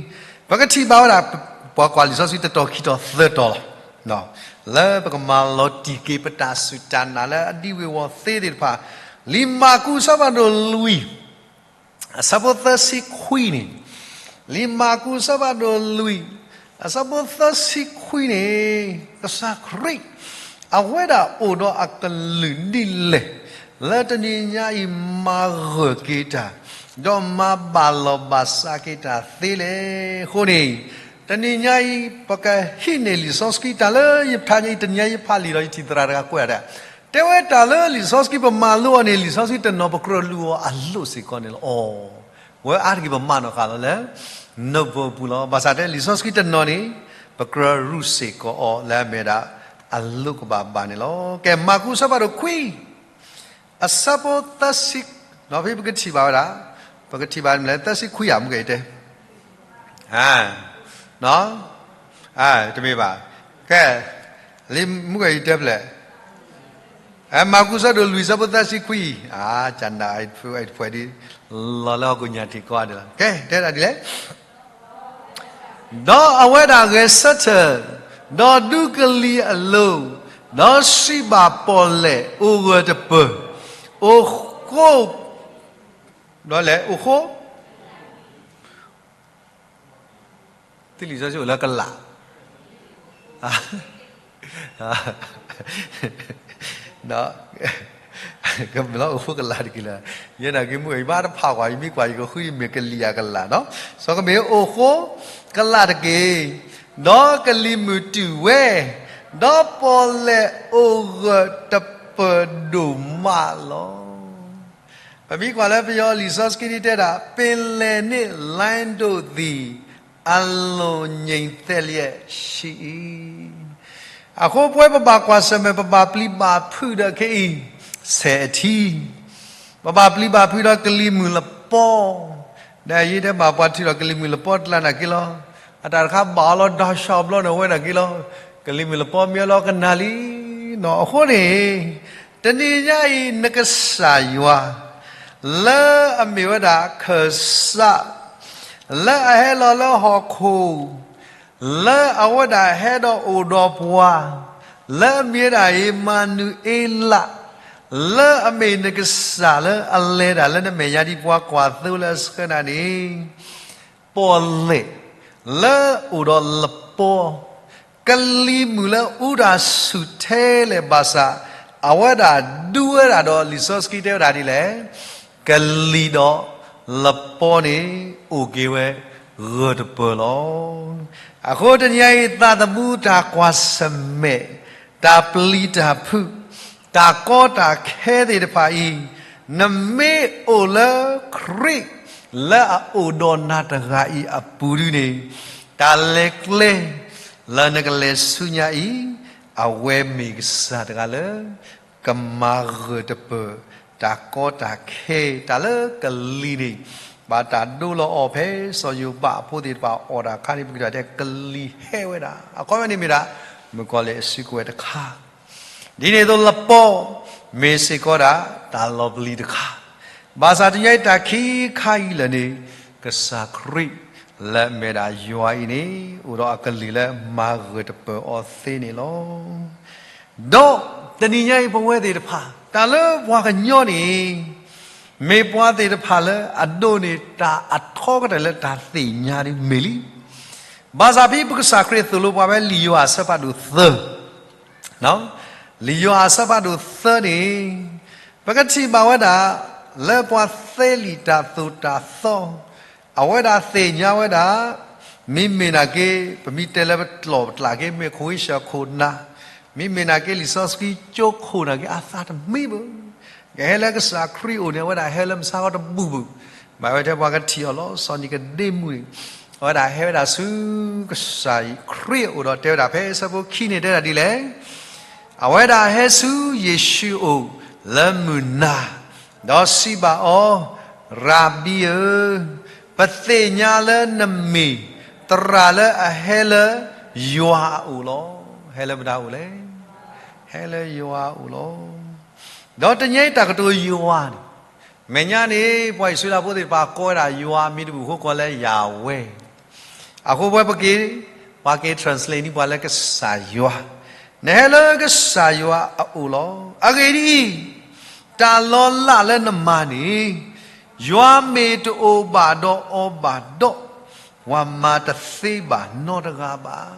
ပကထံၣ်ဘၣ်ဝဲဒၣ် ပှၤကွၢ်လံာ်စီဆှံတတီၤခံတီၤသၢတီၤလီၤ. လၢပကမၤလီၤတံၢ်က့ၤပတၢ်စူၢ်တၢ်နာ်လၢအဒံဝ့ၤဝီၤသ့သ့ၣ်တဖၣ်, လံာ်မၢ်ကူးအဆၢဖးဒိၣ်လွံၢ် အဆၢဖိသၢဆံခွံန့ၣ်, လံာ်မၢ်ကူးအဆၢဖးဒိၣ်လွံၢ် အဆၢဖိသၢဆံခွံန့ၣ်, ကစၢ်ခရံာ် အဝဲဒၣ်အိၣ်ဒီးအကလုၢ်ဒ်လဲၣ် လၢတနံၤညါအံၤမၤဂၢၢ်က့ၤတၢ်, ဒီးမၤဘၣ်လီၢ်ဘၣ်စးက့ၤတၢ်သ့လဲၣ်. အဃိန့ၣ် တနံၤညါအံၤ ပကဟံးန့ၢ်လံာ်စီဆှံတၢ်လၢယဖးညါအံၤ တနံၤညါယဖးလံာ်ဒီး ယထံၣ်သရၣ်တဂၤကွဲးဒၣ် တဲဝဲတၢ်လၢလံာ်စီဆှံ ပမၤလိအီၤန့ၣ် လံာ်စီဆှံတနီၤ ပကြၢးလူၤအီၤအလိၣ်စ့ၢ်ကီးန့ၣ်လီၤ. အဝဲအါတက့ၢ်ပမၤနီၣ်ဃာ်လီၤလၢ နၢ်ပၢၢ်ပူၤလီၤ. ဘၣ်ဆၣ်တဲလံာ်စီဆှံတနီၤန့ၣ် ပကြၢးရူၢ်စ့ၢ်ကီးအီၤလၢအမ့ၢ်ဒၣ် အလိၣ်ကဘၣ်ဘၣ်န့ၣ်လီၤ. ကဲ မၢ်ကူးအဆၢဖးဒိၣ်ခွံ အဆၢဖိသၢဆံ, ဖဲပကထံၣ်ဘၣ်ဝဲဒၣ်, ပကထံၣ်ဘၣ်မနုၤလဲၣ် သၢဆံခွံဧါ မုၢ်ဂဲၤအံၤတဲ တမ့ၢ်ဘၣ်. ကဲ, လံာ်မုၢ်ဂဲၤအံၤတဲဖျဲၣ်, မၢ်ကူးအဆၢဒိၣ်လွံၢ် အဆၢဖိသၢဆံခွံ, ကနၣ်ဖဲဒ် လီၤလၢဟီၣ်ခိၣ်ညၣ်ထံးကီၢ်ဒၣ်လီၤ. ကဲ, တဲဒၣ်ဒ်လဲၣ် ဒီးအဝဲဒၣ်ဂဲၤဆၢထၢၣ်, ဒီးဒူကလံၤအလိၤ, ဒီးစံးဘၣ်ပီၣ်လဲၣ်, အိၣ်ဂၢၢ်တပၢၢ်, အိၣ်ဃိ, ဒီးလဲၣ်, အိၣ်ဃိ သုလံာ်စီဆှံအိၣ်လၢကလး, ကမ့ၢ်လၢအိၣ်ဃိကလးတက့ၢ်လၢ, ယဲနာ်က့မုၢ်အံၤ ယဘၣ်တဖးကွၢ် ယမ့ၢ်ကွၢ်ယကဃု ယမ့ၢ်ကလံၤအကလးနီၤ, စီၤကမ့ၢ်အိၣ်ဃိကလးတက့ၢ်, ဒီးကလံၤမုၢ်တုၤဝဲ, ဒီးပီၣ်လဲၣ်အိၣ်ဂၢၢ်တပၢၢ်ဒိၣ်မးလီၤ. ပမ့ၢ်ကွၢ်လၢပယီၤလံာ်စီဆှံတဲဒၣ် ပင်လယ်နှင့်လိုင်းဒို့သည် အလွန်ငြိမ်သက်လျက်ရှိ၏. အဃိပဝဲပဘၣ်ကွၢ်ဆၢၣ်မဲာ် ပဘၣ်ပျံၤဘၣ်ဖုးဒီးခဲအံၤ ဆဲးအထံ ပဘၣ်ပျံၤဘၣ်ဖုးဒီးကလံၤမုၢ်လပီ, ဒီးယတဲဘၣ်ပှၤထံၣ်ဒီးကလံၤမုၢ်လပီတကျါနာ်က့လီၤ. အတၢ်တခါဘၣ်အီၤလီၤ ဒီးဆှီဘျီန့ၣ် အဝဲနာ်က့လီၤ. ကလံၤမုၢ်လပီမ့ၢ်အီၤလီၤကနၣ်လံနီၤ. အဃိန့ၣ် တနံၤညါအံၤ နကစၢ်ယွၤ လၢအမ့ၢ်ဝဲဒၣ်ခၢၣ်စး လၢအဟဲလီၤလၢဟီၣ်ခိၣ် လၢအဝဲဒၣ်ဟဲဒီးအိၣ်ဒီးပှၤ, လၢအမ့ၢ်ဝဲဒၣ်အံၤ မၤနူၤအ့လး, လၢအမ့ၢ်နကစၢ်လၢအလဲၤတၢ်လၢနမဲာ်ညါဒ်ပှၤကွၢ်သိလၢအဆှၢနၤန့ၣ်, ပီၣ်လဲၣ်လၢအိၣ်ဒီးလပီ, ကလံၤမုၢ်လၢအူတၢ်ဆူၣ်ထဲလဲၣ်ဘၣ်ဆၣ်, အဝဲဒၣ်ဒူဝဲဒၣ်ဒီးလံာ်စီဆှံတဲဝဲဒၣ်ဒ်လဲၣ်, ကလံၤဒီးလပီန့ၣ် အိၣ်က့ၤဝဲဂၢၢ်တပၢၢ်လီၤ. အဃိတနံၤအံၤ သးသမူတၢ်ကွၢ်ဆၢၣ်မဲာ်, တၢ်ပျံၤတၢ်ဖုး, တၢ်ကီတၢ်ခဲသ့ၣ်တဖၣ်အံၤ, နမ့ၢ်အိၣ်လၢခရံာ်လၢအအိၣ်ဒီးနၤတဂၤအံၤအပူၤဒုန့ၣ်, တၢ်လဲၤကျဲ လၢနကလဲၤဆူညါအံၤ, အဝဲမ့ၢ်ကစၢ်တဂၤလၢ ကမၤဂၢၢ်တပၢၢ် တၢ်ကီတၢ်ခဲ တၢ်လၢကလံၤန့ၣ် ဘၣ်တၢ်ဒိလီၤအီၤဖဲစီၤယိၤဘးအဖိသ့ၣ်တဖၣ်အီၣ်တၢ်အခါန့ၣ် ပကထံၣ်တဲကလံၤဟဲဝဲဒၣ် အခီပညီန့ၣ်မ့ၢ်ဒၣ် မုၣ်ကီၤလံၢ်အစုကဝဲၤတခါ ဒ်န့ၣ်အသိးလပီ မ့ၢ်စ့ၢ်ကီးဒၣ် တၢ်လီၤပျံၤတခါ, ဘၣ်ဆၣ်တနံၤအံၤတၢ်ခံခါအံၤလၢာ်န့ၣ် ကစၢ်ခရံာ်လၢအမ့ၢ်ဒၣ်ယွၤအံၤန့ၣ် အိၣ်ဒီးအကလုၢ်လၢမၤဂၢၢ်တပၢၢ်အီၤသ့န့ၣ်လီၤ. ဒီးတနံၤညါအံၤပဝဲသ့ၣ်တဖၣ် တၢ်လၢပှၤကညီန့ၣ် မ့ၢ်ပှၤသ့ၣ်တဖၣ်လၢအဒိးန့ၢ်တၢ်အထီကတၢၢ်လၢတၢ်သ့ၣ်ညါဒ်မ့ၢ်လံ. ဘၣ်ဆၣ်ဖဲပကစၢ်ခရံာ်သိၣ်လိပှၤဖဲလံာ်ယိၤဟၣ်အဆၢဖးဒိၣ်သၢ, လံာ်ယိၤဟၣ်အဆၢဖးဒိၣ်သၢန့ၣ် ပကထံၣ်ဘၣ်ဝဲဒၣ် လၢပှၤသ့လံာ်တၢ်သိၣ်တၢ်သီ အဝဲဒၣ်သ့ၣ်ညါဝဲဒၣ် မ့မ့ၢ်နာ်က့ ပမ့ၢ်တဲလၢပတီၢ်ပကျးက့ မ့ၢ်ခိၣ်ဝံၡၢၣ်ခိၣ်နၢ်, မ့မ့ၢ်နာ်က့ လံာ်စီဆှံကၠိခိၣ်နာ်က့ အသးတမံဘၣ်. ကဟဲလၢကစၢ်ခရံာ်အအိၣ်န့ၣ် အဝဲဒၣ်ဟဲလၢမုၢ်ဆါခီတဘူၣ်ဘၣ်. ဘၣ်ဝဲထဲပှၤကထံၣ်အီၤလီၤ. စီၤနံၤကဒ့မူးန့ၣ် အဝဲဒၣ်ဟဲဝဲဒၣ်ဆူကစၢ်ခရံာ်အအိၣ်ဒီးတဲဝဲဒၣ်ဖဲအဆၢဖိခံန့ၣ်တဲဒၣ်ဒ်လဲၣ် အဝဲဒၣ်ဟဲဆူယ့ၣ်ၡူးအအိၣ်လၢမုၢ်နၤ, ဒီးစံးဘၣ်အီၤ, ရၤဘံဧၢ, ပသ့ၣ်ညါလၢနမ့ၢ်သရၣ်လၢအဟဲလၢယွၤအအိၣ်လီၤ. ဟဲလၢမတၤအိၣ်လဲၣ်. ဟဲလၢယွၤအအိၣ်လီၤ. ဒီးတနံၤအံၤတၢ်ကတိၤယွၤန့ၣ် မဲာ်ညါန့ၣ် ပှၤအံၣ်စရ့လးဖိသ့ၣ်တဖၣ်ကိးဝဲဒၣ်ယွၤအမံၤတဘူၣ်အဃိကိးလၢ Yahweh. အဃိပဝဲပက့ၤ, ပှၤက့ၤ translate န့ၢ်ပှၤလၢကစၢ်ယွၤ, နဟဲလၢကစၢ်ယွၤအအိၣ်လီၤ. အဂ့ၢ်ဒ်အံၤ, တၢ်လီၤလးလၢနမၤန့ၣ် ယွၤမ့ၢ်တအိၣ်ဘၣ်ဒီးအီၤဘၣ်ဒီး, ပှၤမၤတသ့ဘၣ်နီတဂၤဘၣ်.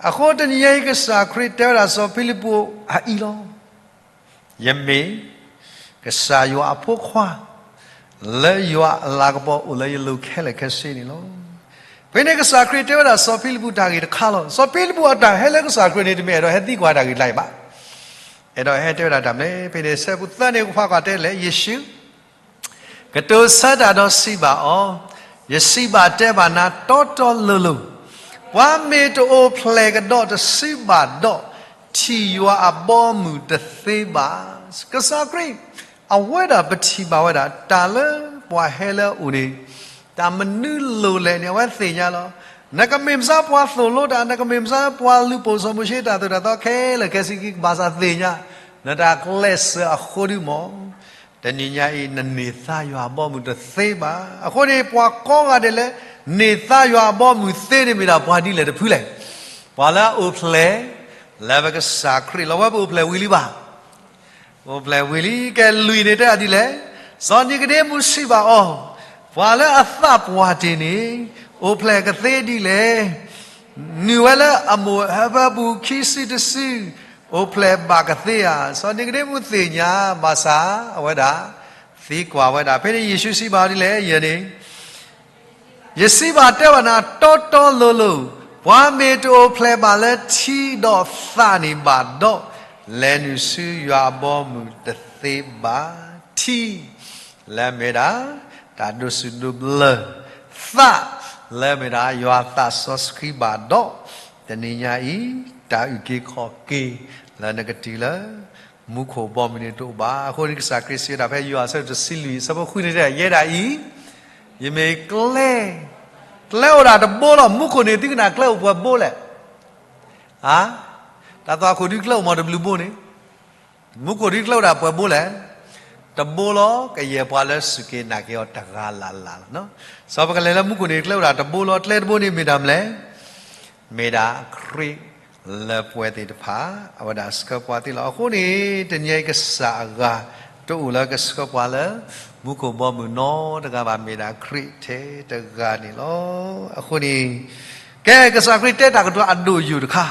အဃိတနံၤအံၤကစၢ်ခရံာ်တဲဝဲဒၣ်စီၤဖံလံးပူးအအံၤလီၤ. ယမ့ၢ်ကစၢ်ယွၤအဖိခွါ, လၢယွၤအလၤကပီၤအိၣ်လၢယလိၤခဲလၢာ်ခဲဆ့န့ၣ်လီၤ. ဖဲန့ၣ်ကစၢ်ခရံာ်တဲဝဲဒၣ်စီၤဖံလံးပူးတၢ်ဂ့ၢ်တခါလီၤ. စီၤဖံလံးပူးအတၢ်ဟဲလၢကစၢ်ခရံာ်န့ၣ် တမ့ၢ်အဲၣ်ဒိးဟဲသံကွၢ်တၢ်ဂ့ၢ်တခါအံၤဘၣ်. အဲၣ်ဒိးဟဲတဲဝဲဒၣ်တၢ်မနုၤလဲၣ်. ဖဲန့ၣ်ဆၢဖိသၢန့ၣ် ပကွၢ်တဲလဲၣ် ယ့ၣ်ၡူး ကတိၤဆၢတၢ်ဒီးစံးဘၣ်အီၤ, ယစံးဘၣ်တဲဘၣ်နၤတီတီလိၤလိၤ, ပှၤမ့ၢ်တအိၣ်ဖျဲၣ်ကဒီးတစုဘၣ်ဒီး, ထံၣ်ယွၤအဘီအမုၢ်တသ့ဘၣ်. ကစၢ်ခရံာ် အဝဲဒၣ်ပထံၣ်ဘၣ်ဝဲဒၣ် တၢ်လၢပှၤဟဲလၢအအိၣ်န့ၣ်, တၢ်မနုၤလိၤလဲၣ်န့ၣ် အဝဲသ့ၣ်ညါလီၤ. နကမ့ၢ်မ့ၢ်ပှၤသိၣ်လိတၢ်, နကမ့ၢ်မ့ၢ်ပှၤလုၢ်ပိာ်စီၤမိၤၡ့တၢ်သိၣ်တၢ်သီခဲလၢာ်ခဲဆ့ ကဘၣ်သ့ၣ်ညါ, နတၢ်ကျဲးစၢးအဃိဒုမး တနံၤညါအံၤ နန့ၢ်သါယွၤအဘီအမုၢ်တသ့ဘၣ်. အဃိန့ၣ် ပှၤကိးဂၤဒဲးလၢ န့ၢ်သါယွၤအဘီအမုၢ်သ့န့ၣ်မ့ၢ်ဒၣ်ပှၤဒ်လဲၣ်တဖုလဲၣ်. ပှၤလၢအအိၣ်ဖျဲၣ် လၢပကစၢ်ခရံာ်လီၤ. ဝဲပအိၣ်ဖျဲၣ်ဝံၤလံဘၣ်. အိၣ်ဖျဲၣ်ဝံၤလံ. ကဲလွံၢ်န့ၣ်တဲဒ်လဲၣ်. စီၤနံၤကဒ့မူးစံးဘၣ်အီၤ, ပှၤလၢအသးပှၢ်တ့ၢ်န့ၣ် အိၣ်ဖျဲၣ်ကသ့ဒ်လဲၣ်. နုာ်ဝဲလၢအမိၢ်အဟၢဖၢပူၤခံစုတစု အိၣ်ဖျဲၣ်ဘၣ်ကသ့ဧါ. စီၤနံၤကဒ့မူးသ့ၣ်ညါဘၣ်ဆၣ် အဝဲဒၣ်သံကွၢ်ဝဲဒၣ်. ဖဲန့ၣ်ယ့ၣ်ၡူးစံးဘၣ်အီၤဒ်လဲၣ်. ယဲန့ၣ် ယစံးဘၣ်တဲဘၣ်နၤတီတီလိၤလိၤ, ပှၤမ့ၢ်တအိၣ်ဖျဲၣ်ဘၣ်လၢထံဒီးသးန့ၣ်ဘၣ်ဒီး, လဲၤနုာ်ဆူယွၤအဘီအမုၢ်တသ့ဘၣ်. ထံ လၢအမ့ၢ်ဒၣ် တၢ်ဒိးစူၣ်ဒိးဘျၢ, သး လၢအမ့ၢ်ဒၣ် ယွၤအသးစီဆှံဘၣ်ဒီး, တနံၤညါအံၤ တၢ်အုၣ်က့ၤခီၣ်က့ၤ လၢနကတုၤလၢ မူခိၣ်ဘီမုၢ်န့ၣ်တအိၣ်ဘၣ်. အဃိန့ၣ် ကစၢ်ခရံာ်စံးဝဲဒၣ်ဖဲယိၤဟၣ်အဆၢဒိၣ်တဆံလွံၢ် အဆၢဖိဃုန့ၣ်တဲ ယဲဒၣ်အံၤ ယမ့ၢ်ကျဲ, ကျဲအိၣ်ဒၣ်တဘိလီၤ. မူခိၣ်န့ၣ် သုကနၣ်ကျဲအိၣ်ပှဲၤဘိလဲၣ်. ဧါ, တၢ်သွၣ်ခိၣ်ဒုးကျဲအိၣ်မ့ၢ်တဘျုးဘိန့ၣ်, မူခိၣ်ဒုးကျဲအိၣ်ဒၣ်ပှဲၤဘိလဲၣ်. တဘိလီၤ. ကယဲၢ်ပှၤလၢစူၢ်က့ၤနာ်က့ၤအီၤတဂၤလၢ်လၢ်လီၤ. စီၤပကလဲၤလၢမူခိၣ်န့ၣ် ကျဲအိၣ်ဒၣ်တဘိလီၤ. ကျဲတဘိန့ၣ်မ့ၢ်တၢ်မနုၤလဲၣ်. မ့ၢ်ဒၣ်ခရံာ်လၢပဝဲသ့ၣ်တဖၣ် အဝဲဒၣ်ဆှၢပှၤသ့လီၤ. အဃိန့ၣ် တနံၤအံၤကစၢ်အဂၤ တအိၣ်လၢကဆှၢပှၤလၢ မူခိၣ်ဘီမုၢ်နီတဂၤဘၣ် မ့ၢ်ဒၣ်ခရံာ်ထဲတဂၤန့ၣ်လီၤ. အဃိန့ၣ် ကဲ ကစၢ်ခရံာ်တဲတၢ်ကတိၤအဒိၣ်ယိာ်တခါ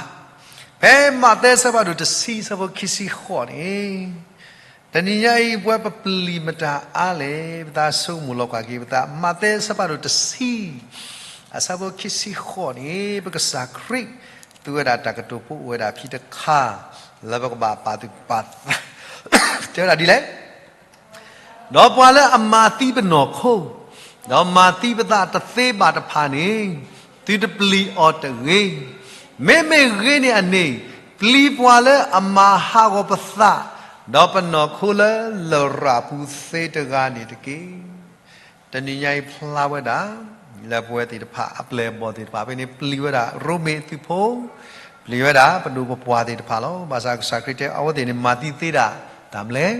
ဖဲမးသဲအဆၢဖးဒိၣ်တဆံ အဆၢဖိခံဆံဃိးန့ၣ်, တနံၤညါအံၤ ပဝဲပပျံၤမတၤအါလဲၣ်, ပသးဆိကမိၣ်လီၤကွၢ်က့ၤပသး, မးသဲအဆၢဖးဒိၣ်တဆံ အဆၢဖိခံဆံဃိးန့ၣ် ပကစၢ်ခရံာ် သူဝဲဒၣ်တၢ်ကတိၤဖိအိၣ်ဝဲဒၣ်ဖံးတခါ လၢပကဘၣ်ပာ်သူၣ်ပာ်သး, တဲဝဲဒၣ်ဒ်လဲၣ်. ဒီးပှၤလၢအမၤသံပနီၢ်ခိ, ဒီးမၤသံပသးတသ့ဘၣ်တဖၣ်န့ၣ်, သုတပျံၤအီၤတဂ့ၤ. မ့မ့ၢ်ဂ့ၤန့ၢ်အန့ၣ်, ပျံၤပှၤလၢအမၤဟးဂီၤပသး, ဒီးပနီၢ်ခိလၢလရာ်ပူၤသ့တဂၤန့ၣ်တက့ၢ်. တနံၤညါအံၤဖျါဝဲဒၣ် လၢပဝဲသ့ၣ်တဖၣ် အပျဲၢ်အဘီၣ်သ့ၣ်တဖၣ် ဖဲန့ၣ်ပျံၤဝဲဒၣ်ရိမ့ၤအသုးဖိ, ပျံၤဝဲဒၣ်ပဒိၣ်ပပှၢ်သ့ၣ်တဖၣ်လီၤ. ဘၣ်ဆၣ်ကစၢ်ခရံာ်တဲအဝဲသ့ၣ်န့ၣ် မၤသံသ့ဒၣ်တၢ်မနုၤလဲၣ်.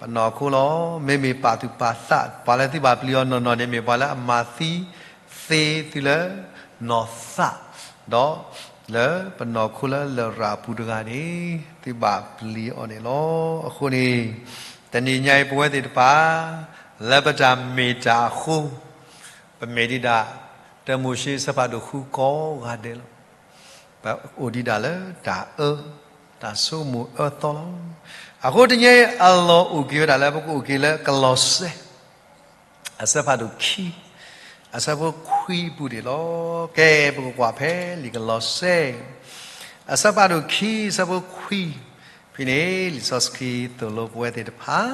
ပနီၢ်ခိလီၤ. မ့မ့ၢ်ပာ်သူၣ်ပာ်သး ပှၤလၢသုဘၣ်ပျံၤအီၤနီၢ်နီၢ်န့ၣ် မ့ၢ်ပှၤလၢအမၤသံသ့သုလၢနီၢ်သး, ဒီးလၢပနီၢ်ခိလၢလရာ်ပူၤတဂၤန့ၣ် သုဘၣ်ပျံၤအီၤန့ၣ်လီၤ. အဃိန့ၣ် တနံၤညါအံၤပဝဲသ့ၣ်တဖၣ် လၢပတၢ်မ့ၢ်တၢ်အဃိ ပမ့ၢ်ဒံးဒၣ် တၢမိၤၡ့အဆၢဖးဒိၣ်ဃုကိးဂၤဒဲးလီၤ. ပအိၣ်ဒံးဒၣ်လၢတၢ်အၢ, တၢ်ဆိကမိၣ်အၢသီလီၤ. အဃိတနံၤညါအံၤ အလီၢ်အိၣ်က့ၤဝဲဒၣ်လၢပကအိၣ်က့ၤလၢကလီးစဲ အဆၢဖးဒိၣ်ခံ အဆၢဖိခွံအပူၤန့ၣ်လီၤ. ကဲ ပကကွၢ်ဖဲလံာ်ကလီးစဲ အဆၢဖးဒိၣ်ခံ အဆၢဖိခွံ ဖဲန့ၣ် လံာ်စီဆှံသိၣ်လိပဝဲသ့ၣ်တဖၣ်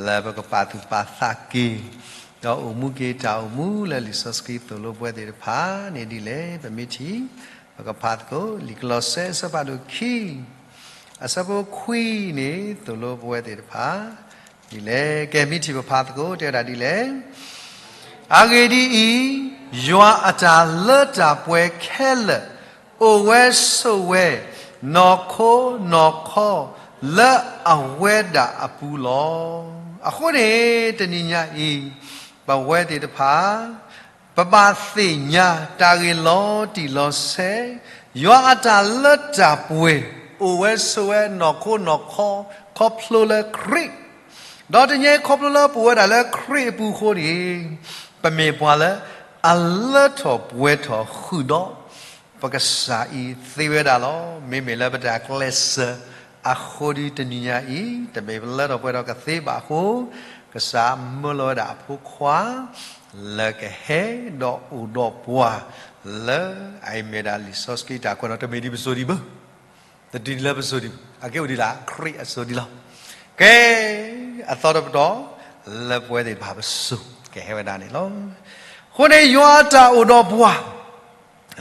လၢပကပာ်သူၣ်ပာ်သးက့ၤ ဒီးအိၣ်မူက့ၤတၢ်အိၣ်မူလၢလံာ်စီဆှံသိၣ်လိပဝဲသ့ၣ်တဖၣ်န့ၣ်ဒ်လဲၣ် ပမ့ၢ်ထံၣ် ပကဖးသကိး လံာ်ကလီးစဲအဆၢဖးဒိၣ်ခံ အဆၢဖိခွံန့ၣ် သိၣ်လိပဝဲသ့ၣ်တဖၣ် ဒ်လဲၣ် ကဲမ့ၢ်ထံၣ်ပဖးသကိး တဲဝဲဒၣ်ဒ်လဲၣ်. အဂ့ၢ်ဒ်အံၤ, ယွၤအတၢ်လၢတၢ်ပှဲၤခဲလၢာ် အိၣ်ဝဲဆိးဝဲ နီၢ်ခိနီၢ်ခီ လၢအဝဲဒၣ်အပူၤလီၤ. အဃိန့ၣ် တနံၤညါအံၤ ပဝဲသ့ၣ်တဖၣ် ပဘၣ်သ့ၣ်ညါတၢ်ဂ့ၢ်လီၤတံၢ်လီၤဆဲး, ယွၤအတၢ်လၢတၢ်ပှဲၤ အိၣ်ဝဲဆိးဝဲနီၢ်ခိနီၢ်ခီ ခီဖျိလၢခရံာ်, ဒီးတနံၤညါအံၤခီဖျိလၢပအိၣ်ဝဲဒၣ်လၢခရံာ်အပူၤအဃိန့ၣ် ပမ့ၢ်ပှၤလၢအလၢထီၣ်ပှဲၤထီၣ်ဃုာ်ဒီး ပကစၢ်အံၤသ့ဝဲဒၣ်လီၤ. မ့မ့ၢ်လၢပတၢ်ကျဲးစၢးအဃိဒီးတနံၤညါအံၤ တမ့ၢ်ပလၢထီၣ်ပှဲၤထီၣ်ကသ့ဘၣ်အဃိ ကစၢ်မၢလီၤဝဲဒၣ်အဖိခွါ လၢကဟဲဒီးအိၣ်ဒီးပှၤ လၢအမ့ၢ်ဒၣ်လံာ်စီဆှံတၢ်ကွဲးနီၣ် တမ့ၢ်ဒ်ပစိၤဒံးဘၣ်, တတုၤဒ်လၢပစိၤဒံးဘၣ်, အကဲအိၣ်ဒံးလၢခရံာ်အစိၤဒံးလီၤ. ကဲ အသီတပတီၢ် လၢပဝဲသ့ၣ်တဖၣ်ပစိၤ ကဟဲဝဲဒၣ်န့ၣ်လီၤ. အဃိန့ၣ် ယွၤအတၢ်အိၣ်ဒီးပှၤ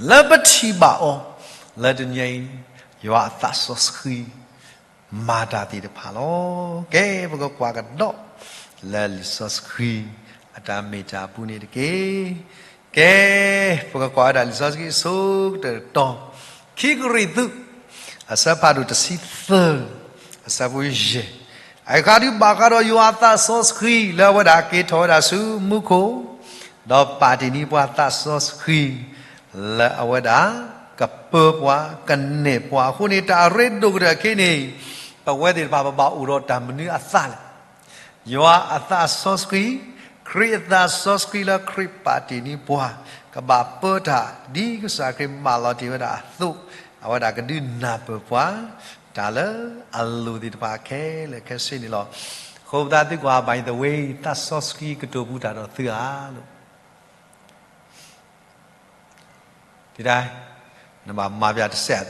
လၢပထံၣ်ဘၣ်အီၤ လၢတနံၤအံၤ ယွၤအသးစီဆှံ မၤတၢ်သ့ၣ်တဖၣ်လီၤ. ကဲ ပကကွၢ်ကဒီး လၢလံာ်စီဆှံ အတၢ်မ့ၢ်တၢ်အပူၤန့ၣ်တက့ၢ်. ကဲ ပကကွၢ်ဝဲဒၣ်လံာ်စီဆှံအဆိကတၢၢ်တီၤ ခံကရံၣ်သူး အဆၢဖးဒိၣ်တဆံသၢ အဆၢဖိယဲၢ်, အဂ့ၢ်ဒ်အံၤ ဘၣ်ဃးဒီးယွၤအသးစီဆှံ လၢအဝဲဒၣ်က့ၤထီၣ်ဝဲဒၣ်ဆူမူခိၣ် ဒီးပာ်တ့ၢ်န့ၢ်ပှၤသးစီဆှံ လၢအဝဲဒၣ်ကပၢပှၤ ကနဲၣ်ပှၤအဃိန့ၣ် တၢ်အရ့ဒိၣ်ကတၢၢ်အခံန့ၣ် ပဝဲသ့ၣ်တဖၣ်ပဘၣ်အိၣ်ဒီးတၢ်မနုၤအသးလဲၣ်. ယွၤအသးစီဆှံ, ခရံာ်အသးစီဆှံလၢခရံာ်ပာ်တ့ၢ်န့ၢ်ပှၤ ကဘၣ်ပၢတၢ် ဒ်ကစၢ်ခရံာ်မၢလီၤတ့ၢ်ဝဲဒၣ်အသိး အဝဲဒၣ်ကဒုးနၢ်ပၢၢ်ပှၤ တၢ်လၢအလိၤသ့ၣ်တဖၣ်ခဲလၢာ်ခဲဆ့န့ၣ်လီၤ. အဃိပသးသုကွၢ် by the way သးစီဆှံကတိၤပူၤတၢ်ဒီးသုဧါလီၤ. ဒ် နဘၣ်မၤပျၢ်တစဲး,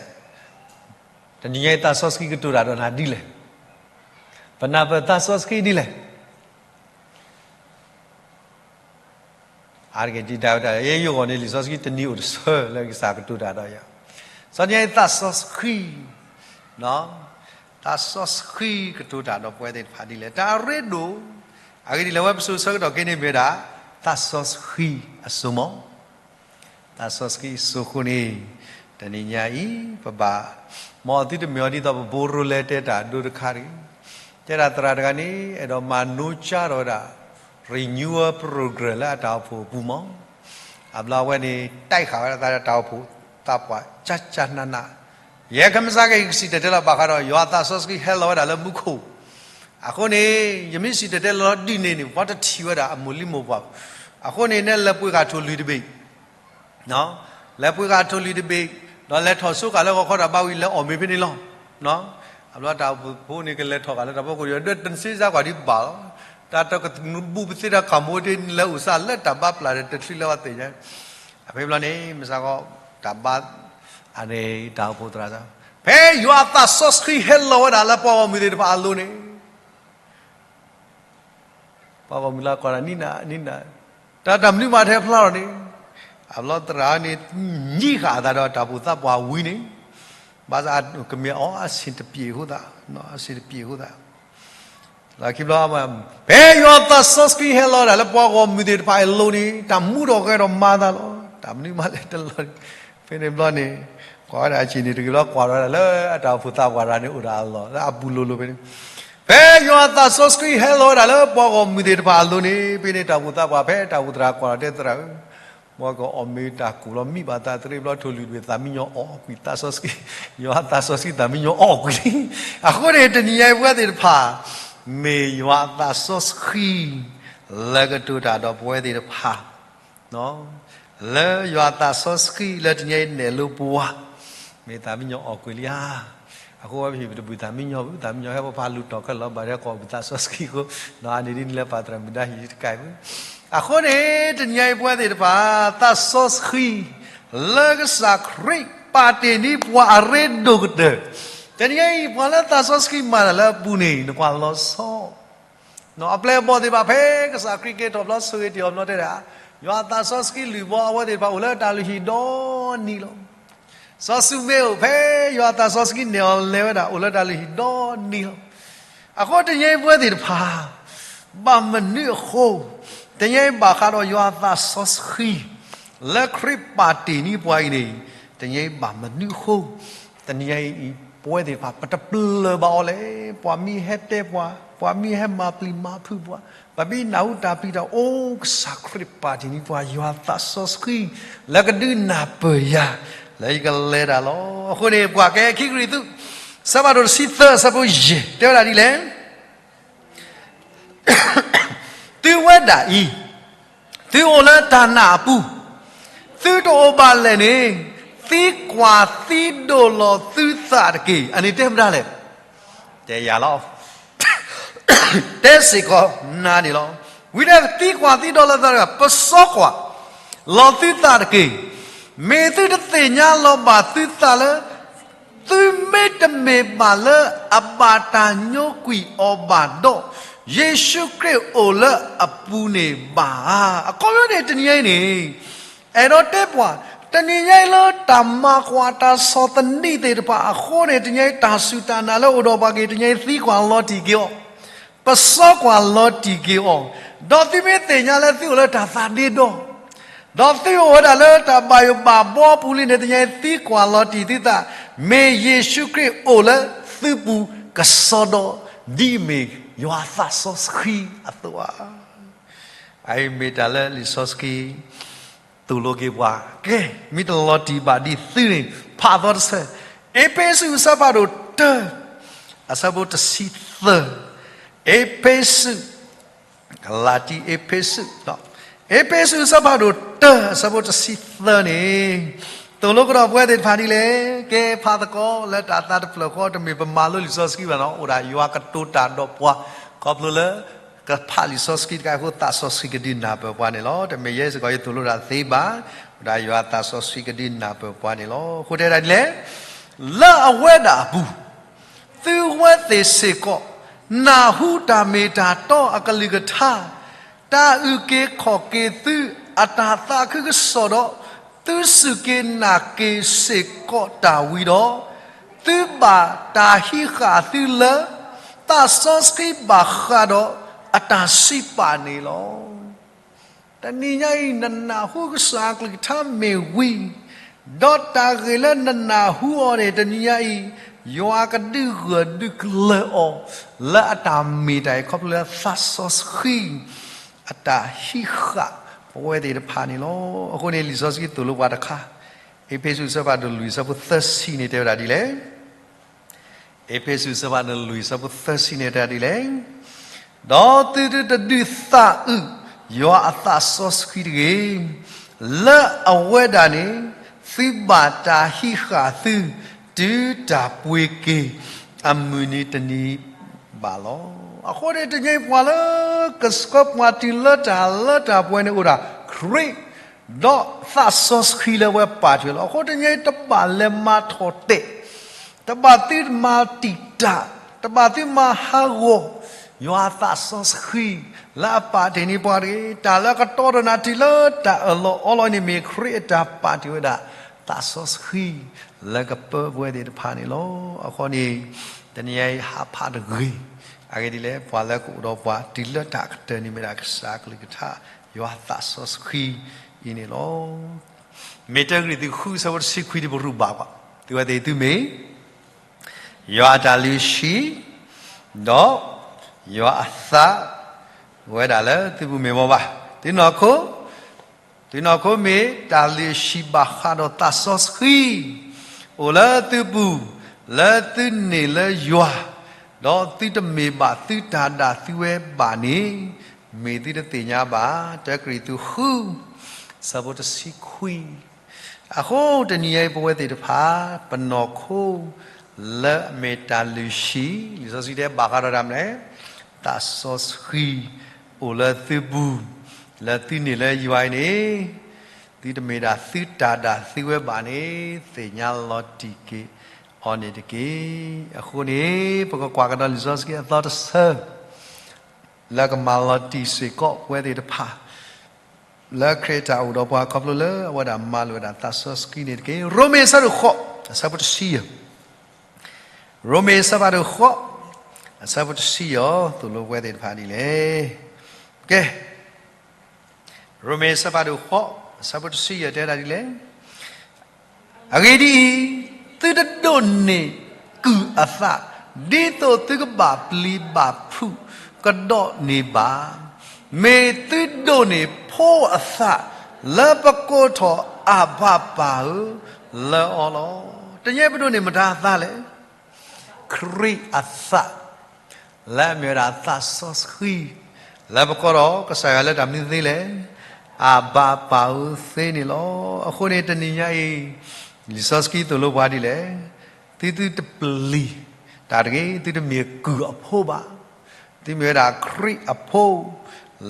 တနံၤညါအံၤသးစီဆှံကတိၤတၢ်ဒီးနၤဒ်လဲၣ်, ပနၢ်ပၢၢ်သးစီဆှံဒ်လဲၣ်. အါတက့ၢ်ဒ်ဒၣ်ဝဲဒၣ် ယဲယဂီၢ်န့ၣ် လံာ်စီဆှံတနံၤအိၣ်တဆၢလၢကစၢ်ကတိၤတၢ်ဒီးယၤ, စီၤညါအံၤသးစီဆှံ, သးစီဆှံကတိၤတၢ်ဒီးပဝဲသ့ၣ်တဖၣ်ဒ်လဲၣ်, တၢ်အရ့ဒိၣ်, အဂ့ၢ်ဒ်လဲၣ် ဝဲပစိၤဆၢကတီၢ်ခဲအံၤန့ၣ်မ့ၢ်ဝဲဒၣ် သးစီဆှံအစိၤမး သးစီဆှံအစိၤအဃိန့ၣ်, တနံၤညါအံၤ ပဘၣ်, မ်သုတမ့ၢ်အီၤဒ်သိးပဘိရိလဲတဲတၢ်ဒိတခါတဂ့ၤ, တဲဒၣ်သရၣ်တဂၤန့ၣ် အဲၣ်ဒိးမၤနိကၠါထီၣ်ဝဲဒၣ် renewal program လၢအတၢ်အိၣ်ဖှိၣ်အပူၤမး, အဘျီအဝဲန့ၣ် တဲဃာ်ဝဲဒၣ်တၢ်အိၣ်ဖှိၣ်သးပှၢ်ကၠၢ်ကၠၢ်နးနး, ယဲခဲမုၢ်ဆါက့ၤ ယကစံၣ်တဲၤတဲလီၤဘၣ်ဃးဒီး ယွၤအသးစီဆှံဟဲလီၤဝဲဒၣ်လၢမူခိၣ်, အဃိန့ၣ် ယမ့ၢ်စံၣ်တဲၤတဲလီၤဒ်န့ၣ်န့ၣ် ပှၤတထံၣ်ဝဲဒၣ်အမိၢ်လံၤမိၢ်ပှၢ်, အဃိန့ၣ် နဲလဲၤပှ့ၤဃာ်ထိၣ်လွံၢ်တဘ့ၣ် လဲၤပှ့ၤဃာ်ထိၣ်လွံၢ်တဘ့ၣ်, ဒီးလဲၤထီၣ်ဆိဃာ်လၢဂီၤခီတၢ်ဘါဝံၤ လဲၤအီၣ်မ့ၤဖဲန့ၣ်လီၤ. အဘျီတၢ်အိၣ်ဖှိၣ်ဖိန့ၣ် ကလဲၤထီၣ်ဃာ်လၢတၢ်ဖီခိၣ်ဒီး ဒွဲၣ်တနစ့စါကွၢ်ဒံးဘၣ်လီၤ. တၢ်တကနူးဘူးပသ့တၢ်ခးမိၣ်တ့ၢ် လဲၤအိၣ်စးလၢတၢ်ဘါပျၢ်ဒီး တချုးလၢပှၤသ့ၣ်ညါ, အဖဲဘျီန့ၣ် မုၢ်ဆါခီ တၢ်ဘါ, အန့ၣ်တၢ်အိၣ်ဖှိၣ်သရၣ်, ဖဲယွၤအသးစီဆှံဟဲလီၤဝဲဒၣ်လၢပှၤဂီၢ်မုၢ်သ့ၣ်တဖၣ်အလိၤန့ၣ် ပှၤဂီၢ်မုၢ်လၢကွၢ်တၢ်နံၣ်နၤနံၣ်နၤ, တၢ်တၢ်မနုၤမးတဟဲဖျါထီၣ်န့ၣ်, အဘျီသရၣ်န့ၣ် ညံဃာ်အသးဒီးတၢ်အိၣ်ဖှိၣ်သးပှၢ်ဝံၤန့ၣ်, ဘၣ်ဆၣ်ကမ့ၢ်အီၤအဆ့ၣ်တပျ့ၤအဃိသး, အဆ့ၣ်တပျ့ၤအဃိသး, လၢခံဘျီ, ဖဲယွၤအသးစီဆှံဟဲလီၤဝဲဒၣ်လၢပှၤဂီၢ်မုၢ်သ့ၣ်တဖၣ်အလိၤန့ၣ် တၢ်မူထီၣ်ဂဲၤထီၣ်မၤသးလီၤ. တၢ်မနုၤမးလဲၣ်တလီၤ, ဖဲန့ၣ်ဘျီန့ၣ်, ကွၢ်ဝဲဒၣ်အဆ့ၣ်န့ၣ် တဂ့ၤဘျီကွၢ်ဝဲဒၣ်လၢအတၢ်အိၣ်ဖှိၣ်သးပှၢ်တဂၤန့ၣ် အိၣ်ဒၣ်အလီၢ်လၢအဘူးလိၤလိၤဖဲန့ၣ်, ဖဲယွၤအသးစီဆှံဟဲလီၤဝဲဒၣ်လၢပှၤဂီၢ်မုၢ်သ့ၣ်တဖၣ်အလိၤန့ၣ် ဖဲန့ၣ်တၢ်အိၣ်ဖှိၣ်သးပှၢ် ဖဲတၢ်အိၣ်ဖှိၣ်သရၣ်ကွၢ်လီၤတဲသရၣ်ဧၢ, မ်ကအီၣ်မ့ၤတၢ်ကိၢ်လီၤမံဘၣ်သးတရံးဘျီ ထိၣ်လွံၢ်တဘ့ၣ် သးမံညီအီၣ်ကွံာ်သးစီဆှံ, ယွၤအသးစီဆှံသးမံညီအီၣ်ကွံာ်လံ. အဃိန့ၣ် တနံၤညါအံၤပဝဲသ့ၣ်တဖၣ် မ့ၢ်ယွၤအသးစီဆှံ လၢကတိၤတၢ်ဒီးပဝဲသ့ၣ်တဖၣ် လၢယွၤအသးစီဆှံလၢတနံၤညါအံၤနဲၣ်လိပှၤ, မ့ၢ်သးမံညီအီၣ်ကွံာ်လံဧါ. အဃိဝဲပဟံၣ်ပတဘုၣ်သးမံညီဘၣ်, သးမံညီဟဲပဖးလူၤတီၢ်ခဲလၢာ်ဘၣ် ဟဲကိးပသးစီဆှံအဃိ, ဒီးအန့ၣ်ဒ်န့ၣ်လၢပှၤသရၣ်မုၣ်ဒါဟံၣ်တကးအံၤမုၢ်, အဃိန့ၣ် တနံၤညါအံၤပဝဲသ့ၣ်တဖၣ် သးစီဆှံ လၢကစၢ်ခရံာ်ပာ်တ့ၢ်န့ၢ်ပှၤအရ့ဒိၣ်ကတၢၢ်, တနံၤညါအံၤ ပှၤလၢသးစီဆှံမၤတၢ်လၢအပူၤန့ၣ် နကွၢ်လီၤဆီ အပျဲၢ်အဘီၣ်သ့ၣ်တဖၣ် ဖဲကစၢ်ခရံာ်က့ၤထီၣ်ဘျီဆိၣ်ဂ့ၤတ့ၢ်အီၤဘျီတဲဒၣ်, ယွၤအသးစီဆှံလုၢ်ဘီအဝဲသ့ၣ်တဖၣ်အိၣ်လၢတၢ်လုၢ်ဟံၣ်ဒီနံၤလီၤ. စီၤၡူမ့အိၣ်ဖဲယွၤအသးစီဆှံနဲၣ်အီၤလဲၤဝဲဒၣ် အိၣ်လၢတၢ်လုၢ်ဟံၣ်ဒီနံၤလီၤ. အဃိတနံၤညါအံၤပဝဲသ့ၣ်တဖၣ် ဘၣ်မနုၤအဃိ, တနံၤညါအံၤဘၣ်ဃးဒီးယွၤအသးစီဆှံ လၢခရံာ်ပာ်တ့ၢ်န့ၢ်ပှၤအံၤန့ၣ်, တနံၤညါအံၤဘၣ်မနုၤအဃိ, တနံၤညါအံၤ ပဝဲသ့ၣ်တဖၣ် ပတပျၢၢ်ဘၣ်အီၤလဲၣ်. ပှၤမ့ၢ်ဟဲတဲပှၤ, ပှၤမ့ၢ်ဟဲမၤပျံၤမၤဖုးပှၤ, ပှၤမ့ၢ်နၢ်ဟူတၢ်ပျံၤတၢ် အိၣ်ကစၢ်ခရံာ်ပာ်တ့ၢ်န့ၢ်ပှၤယွၤအသးစီဆှံ လၢကဒုးနၢ်ပၢၢ်ယၤ လၢယကလဲၤတၢ်လီၤ. အဃိန့ၣ် ပှၤကဲခံကရံၣ်သူး အဆၢဖးဒိၣ်တဆံသၢ အဆၢဖိယဲၢ် တဲဝဲဒၣ်ဒ်လဲၣ်. သုဝဲဒၣ်အံၤ, သုအိၣ်လၢတၢ်နာ်အပူၤ, သုတအိၣ်ဘၣ်လဲၣ်န့ၣ်, သံကွၢ်သံဒိးလီၤသုသးတက့ၢ်. အန့ၣ်တဲမတၤလဲၣ်. တဲယၤလီၤ. တဲစ့ၢ်ကီးနၤန့ၣ်လီၤ. ဝံၤဒီးသံကွၢ်သံဒိးလီၤသုသးတက့ၢ်, ပစီကွၢ်လီၤသုသးတက့ၢ်. မ့ၢ်သုတသ့ၣ်ညါလီၤဘၣ်သုသးလၢ သုမ့တမ့ၢ်ဘၣ်လၢအဘၣ်တၢ်ညိကွံာ်အီၤဘၣ်ဒီး, ယ့ၣ်ၡူးခရံာ်အိၣ်လၢအပူၤန့ၣ်ဘၣ်ဧါ. အခီပညီန့ၣ် တနံၤညါအံၤန့ၣ်, အဲၣ်ဒိးတဲပှၤ, တနံၤညါအံၤလၢတၢ်မၤကွၢ်တၢ်ဆီၣ်သနံးသ့ၣ်တဖၣ်အဃိန့ၣ် တနံၤညါအံၤတၢ်စူၢ်တၢ်နာ်လၢအိၣ်ဒီးပှၤက့ၤ တနံၤညါအံၤသံကွၢ်လီၤတံၢ်က့ၤအီၤ, ပစီကွၢ်လီၤတံၢ်က့ၤအီၤ, ဒီးသုမ့ၢ်သ့ၣ်ညါလၢသုအိၣ်လၢတၢ်သးဒ့ဒီ ဒီးသုအိၣ်ဝဲဒၣ်လၢတၢ်ဘၣ်ယိၣ်ဘၣ်ဘှီပူၤလံန့ၣ် တနံၤညါအံၤသံကွၢ်လီၤတံၢ်သုသး, မ့ၢ်ယ့ၣ်ၡူးခရံာ်အိၣ်လၢသုပူၤကစီဒီ, ဒ်အမ့ၢ်ယွၤအသးစီဆှံအသိးဧါ. အအံၤမ့ၢ်တၢ်လၢလံာ်စီဆှံ သိၣ်လိက့ၤပှၤ, ကဲ, မ့ၢ်တလီၤတံၢ်ဘၣ်ဒ်သုန့ၣ် ဖးသီတဆၢ, အ့းဖ့းစူးအဆၢဖးဒိၣ်တၢ အဆၢဖိတဆံသၢ, အ့းဖ့းစူး ကလၤတံ အ့းဖ့းစူး, အ့းဖ့းစူးအဆၢဖးဒိၣ်တၢ အဆၢဖိတဆံသၢန့ၣ်, သိၣ်လိကဒီးပဝဲသ့ၣ်တဖၣ်ဒ်လဲၣ်. ကဲဖးသကိးလၢတၢ်သးတဖျၢၣ်ဃီ တမ့ၢ်ပမၤလိလံာ်စီဆှံဘၣ်နီၤ, အိၣ်ဒၣ်ယွၤကတိၤတၢ်ဒီးပှၤ, ခီဖျိလၢ ကဖးလံာ်စီဆှံတခါအဃိ သးစီဆှံကဒုးနၢ်ပၢၢ်ပှၤန့ၣ်လီၤ. တမ့ၢ်ယဲစ့ၢ်ကီးယသိၣ်လိတၢ်သ့ဘၣ်, ဝဲဒၣ်ယွၤသးစီဆှံကဒုးနၢ်ပၢၢ်ပှၤန့ၣ်လီၤ. အဃိတဲဒၣ်ဒ်လဲၣ်, လၢအဝဲဒၣ်အပူၤ သုဝဲသ့ၣ်စ့ၢ်ကီး နၢ်ဟူတၢ်မ့ၢ်တၢ်တီအကလုၢ်ကထါ, တၢ်အုၣ်က့ၤခီၣ်က့ၤသုအတၢ်သးခုကစီၣ်ဒီး, သုစူၢ်က့ၤနာ်က့ၤစ့ၢ်ကီးတၢ်ဝံၤဒီး, သုဘၣ်တၢ်ဟံးဃာ်သုလၢ သးစီဆှံဘၣ်ဃးဒီးအတၢ်စံးပာ်န့ၣ်လီၤ. တနံၤညါအံၤ နနၢ်ဟူကစၢ်အကလုၢ်ကထါမ့ၢ်ဝံၤ, ဒီးတၢ်ဂ့ၢ်လၢနနၢ်ဟူအီၤန့ၣ် တနံၤညါအံၤ ယွၤကဒုးဂၢၢ်ဒုးကျၢၤအီၤ လၢအတၢ်မ့ၢ်တၢ်အံၤ ခီဖျိလၢသးစီဆှံ အတၢ်ဟံးဃာ်ပဝဲသ့ၣ်တဖၣ်န့ၣ်လီၤ. အဃိန့ၣ် လံာ်စီဆှံသိၣ်လိပှၤတခါ, အ့းဖ့းစူးအဆၢဖးဒိၣ်လွံၢ်အဆၢဖိသၢဆံန့ၣ်တဲဝဲဒၣ်ဒ်လဲၣ် အ့းဖ့းစူးအဆၢဖးဒိၣ်လွံၢ်အဆၢဖိသၢဆံန့ၣ်တဲဒ်လဲၣ်, ဒီးသုတဒုးသးအုးယွၤအသးစီဆှံတဂ့ၤ, လၢအဝဲဒၣ်န့ၣ် သုဘၣ်တၢ်ဟံးဃာ်သု တုၤတၢ်ပှ့ၤက့ၤအမုၢ်နံၤတနံၤဘၣ်လီၤ. အဃိန့ၣ်တနံၤအံၤပှၤလၢကဆှၢပှၤတုၤလၢတၢ်လၢတၢ်ပှဲၤန့ၣ်အိၣ်ဒၣ်ခရံာ် ဒီးသးစီဆှံလၢအဝဲပာ်တ့ၢ်လီၤ. အဃိတနံၤအံၤတဘၣ်လဲၤမၤထီၣ်တဲာ်, တဘၣ်သုမၤတံာ်တာ်, တဘၣ်သုမၤဟးဂီၤ, ယွၤအသးစီဆှံ လၢအပာ်တ့ၢ်န့ၢ်ပှၤတဂ့ၤ. တၢ်လၢအကတီၢ်ဒီးနၤတုၤလၢတၢ်အၢၣ်လီၤအီလီၤန့ၣ် မ့ၢ်ခရံာ်အတၢ်ပာ်တ့ၢ်ဝဲဒၣ် သးစီဆှံ လၢကပၢပဝဲသ့ၣ်တဖၣ်န့ၣ်လီၤ. အဃိန့ၣ် တနံၤအံၤဟးဖးတဂ့ၤ, အဂ့ၢ်ဒ်လဲၣ် ပှၤလၢကအိၣ်ဒီးပှၤတုၤလၢတၢ်ကတၢၢ်န့ၣ်မ့ၢ်ဒၣ်ကစၢ်အကလုၢ်ကထါ ယွၤသးစီဆှံအံၤန့ၣ်လီၤ. မ့ၢ်တၢ်ကရံၣ်သူးဃုအဆၢဖိတဆံခွံဒ်ပရူးဘၣ်ပှၤ, သုဝဲသ့ၣ်သုမ့ၢ် ယွၤအတၢ်လုၢ်ဟံၣ်, ဒီးယွၤအသး ဝဲဒၣ်လၢသုပူၤမ့ၢ်မ့ၢ်ဘၣ်. သုနီၢ်ခိ, သုနီၢ်ခိမ့ၢ်တၢ်လုၢ်ဟံၣ်ဘၣ်ဃးဒီးသးစီဆှံ အိၣ်လၢသုပူၤ, လၢသုန့ၢ်လၢယွၤ, ဒီးသုတမ့ၢ်ဘၣ်သုတၢ်ဒၣ်သုဝဲဘၣ်န့ၣ် မ့ၢ်သုတသ့ၣ်ညါဘၣ်. တၢ်ကရံၣ်သူးဃု အဆၢဖိတဆံခွံ အဃိတနံၤအံၤပဝဲသ့ၣ်တဖၣ် ပနီၢ်ခိ လၢအမ့ၢ်တၢ်လုၢ်ဟံၣ် လံာ်စီဆှံတဲဘၣ်ဃးဒီးတၢ်မနုၤလဲၣ်, သးစီဆှံ အိၣ်လၢသုပူၤ, လၢသုန့ၢ်လၢယွၤအံၤန့ၣ် သုတမ့ၢ်ဒၣ်သုတၢ်ဒၣ်သုဝဲဘၣ်န့ၣ် သ့ၣ်ညါလီၤတံၢ်က့ၤအီၤန့ၣ်တက့ၢ်. အဃိန့ၣ် ပကကွၢ်ကဒီးလံာ်စီဆှံအသီတဆၢ လၢကမၤလီၤတံၢ်စ့ၢ်ကီးပဝဲသ့ၣ်တဖၣ် လၢခရံာ်အတၢ်အိၣ်ဒီးပှၤခီဖျိလၢအဝဲဒၣ်မၤလိာ်ဝဲဒၣ်သးစီဆှံန့ၣ်တက့ၢ်. ရိမ့ၤအဆၢဒိၣ်ဃိး အဆၢဖိတဆံယဲၢ်, ရိမ့ၤအဆၢဖးဒိၣ်ဃိး အဆၢဖိတဆံယဲၢ် သိၣ်လိပဝဲသ့ၣ်တဖၣ်ဒ်လဲၣ်. ကဲ ရိမ့ၤအဆၢဖးဒိၣ်ဃိး အဆၢဖိတဆံယဲၢ်တဲဒၣ်ဒ်လဲၣ်. အဂ့ၢ်ဒ်အံၤ, သုတဒိးန့ၢ်ကုၢ်အသး ဒ်သိးသုကဘၣ်ပျံၤဘၣ်ဖုးကဒီးန့ၢ်ဘၣ်. မ့ၢ်သုဒိးန့ၢ်ဖိအသး လၢပကိးထီၣ်အဘၤပၢ်ဧၢ လၢအီၤလီၤ. တနံၤအံၤပဒိးန့ၢ်မတၤအသးလဲၣ်. ခရံာ်အသး လၢအမ့ၢ်ဝဲဒၣ်သးစီဆှံ လၢပကိးဒီးကစၢ်ယွၤလၢတၢ်မနုၤသ့လဲၣ်. အဘၤပၢ်ဧၢသ့န့ၣ်လီၤ. အဃိန့ၣ်တနံၤညါအံၤ လံာ်စီဆှံသိၣ်လိပှၤဒ်လဲၣ်. သုသုတပျံၤတၢ်တဂ့ၤ, သုတမ့ၢ်ကုၢ်အဖိဘၣ်. သုမ့ၢ်ဝဲဒၣ်ခရံာ်အဖိ,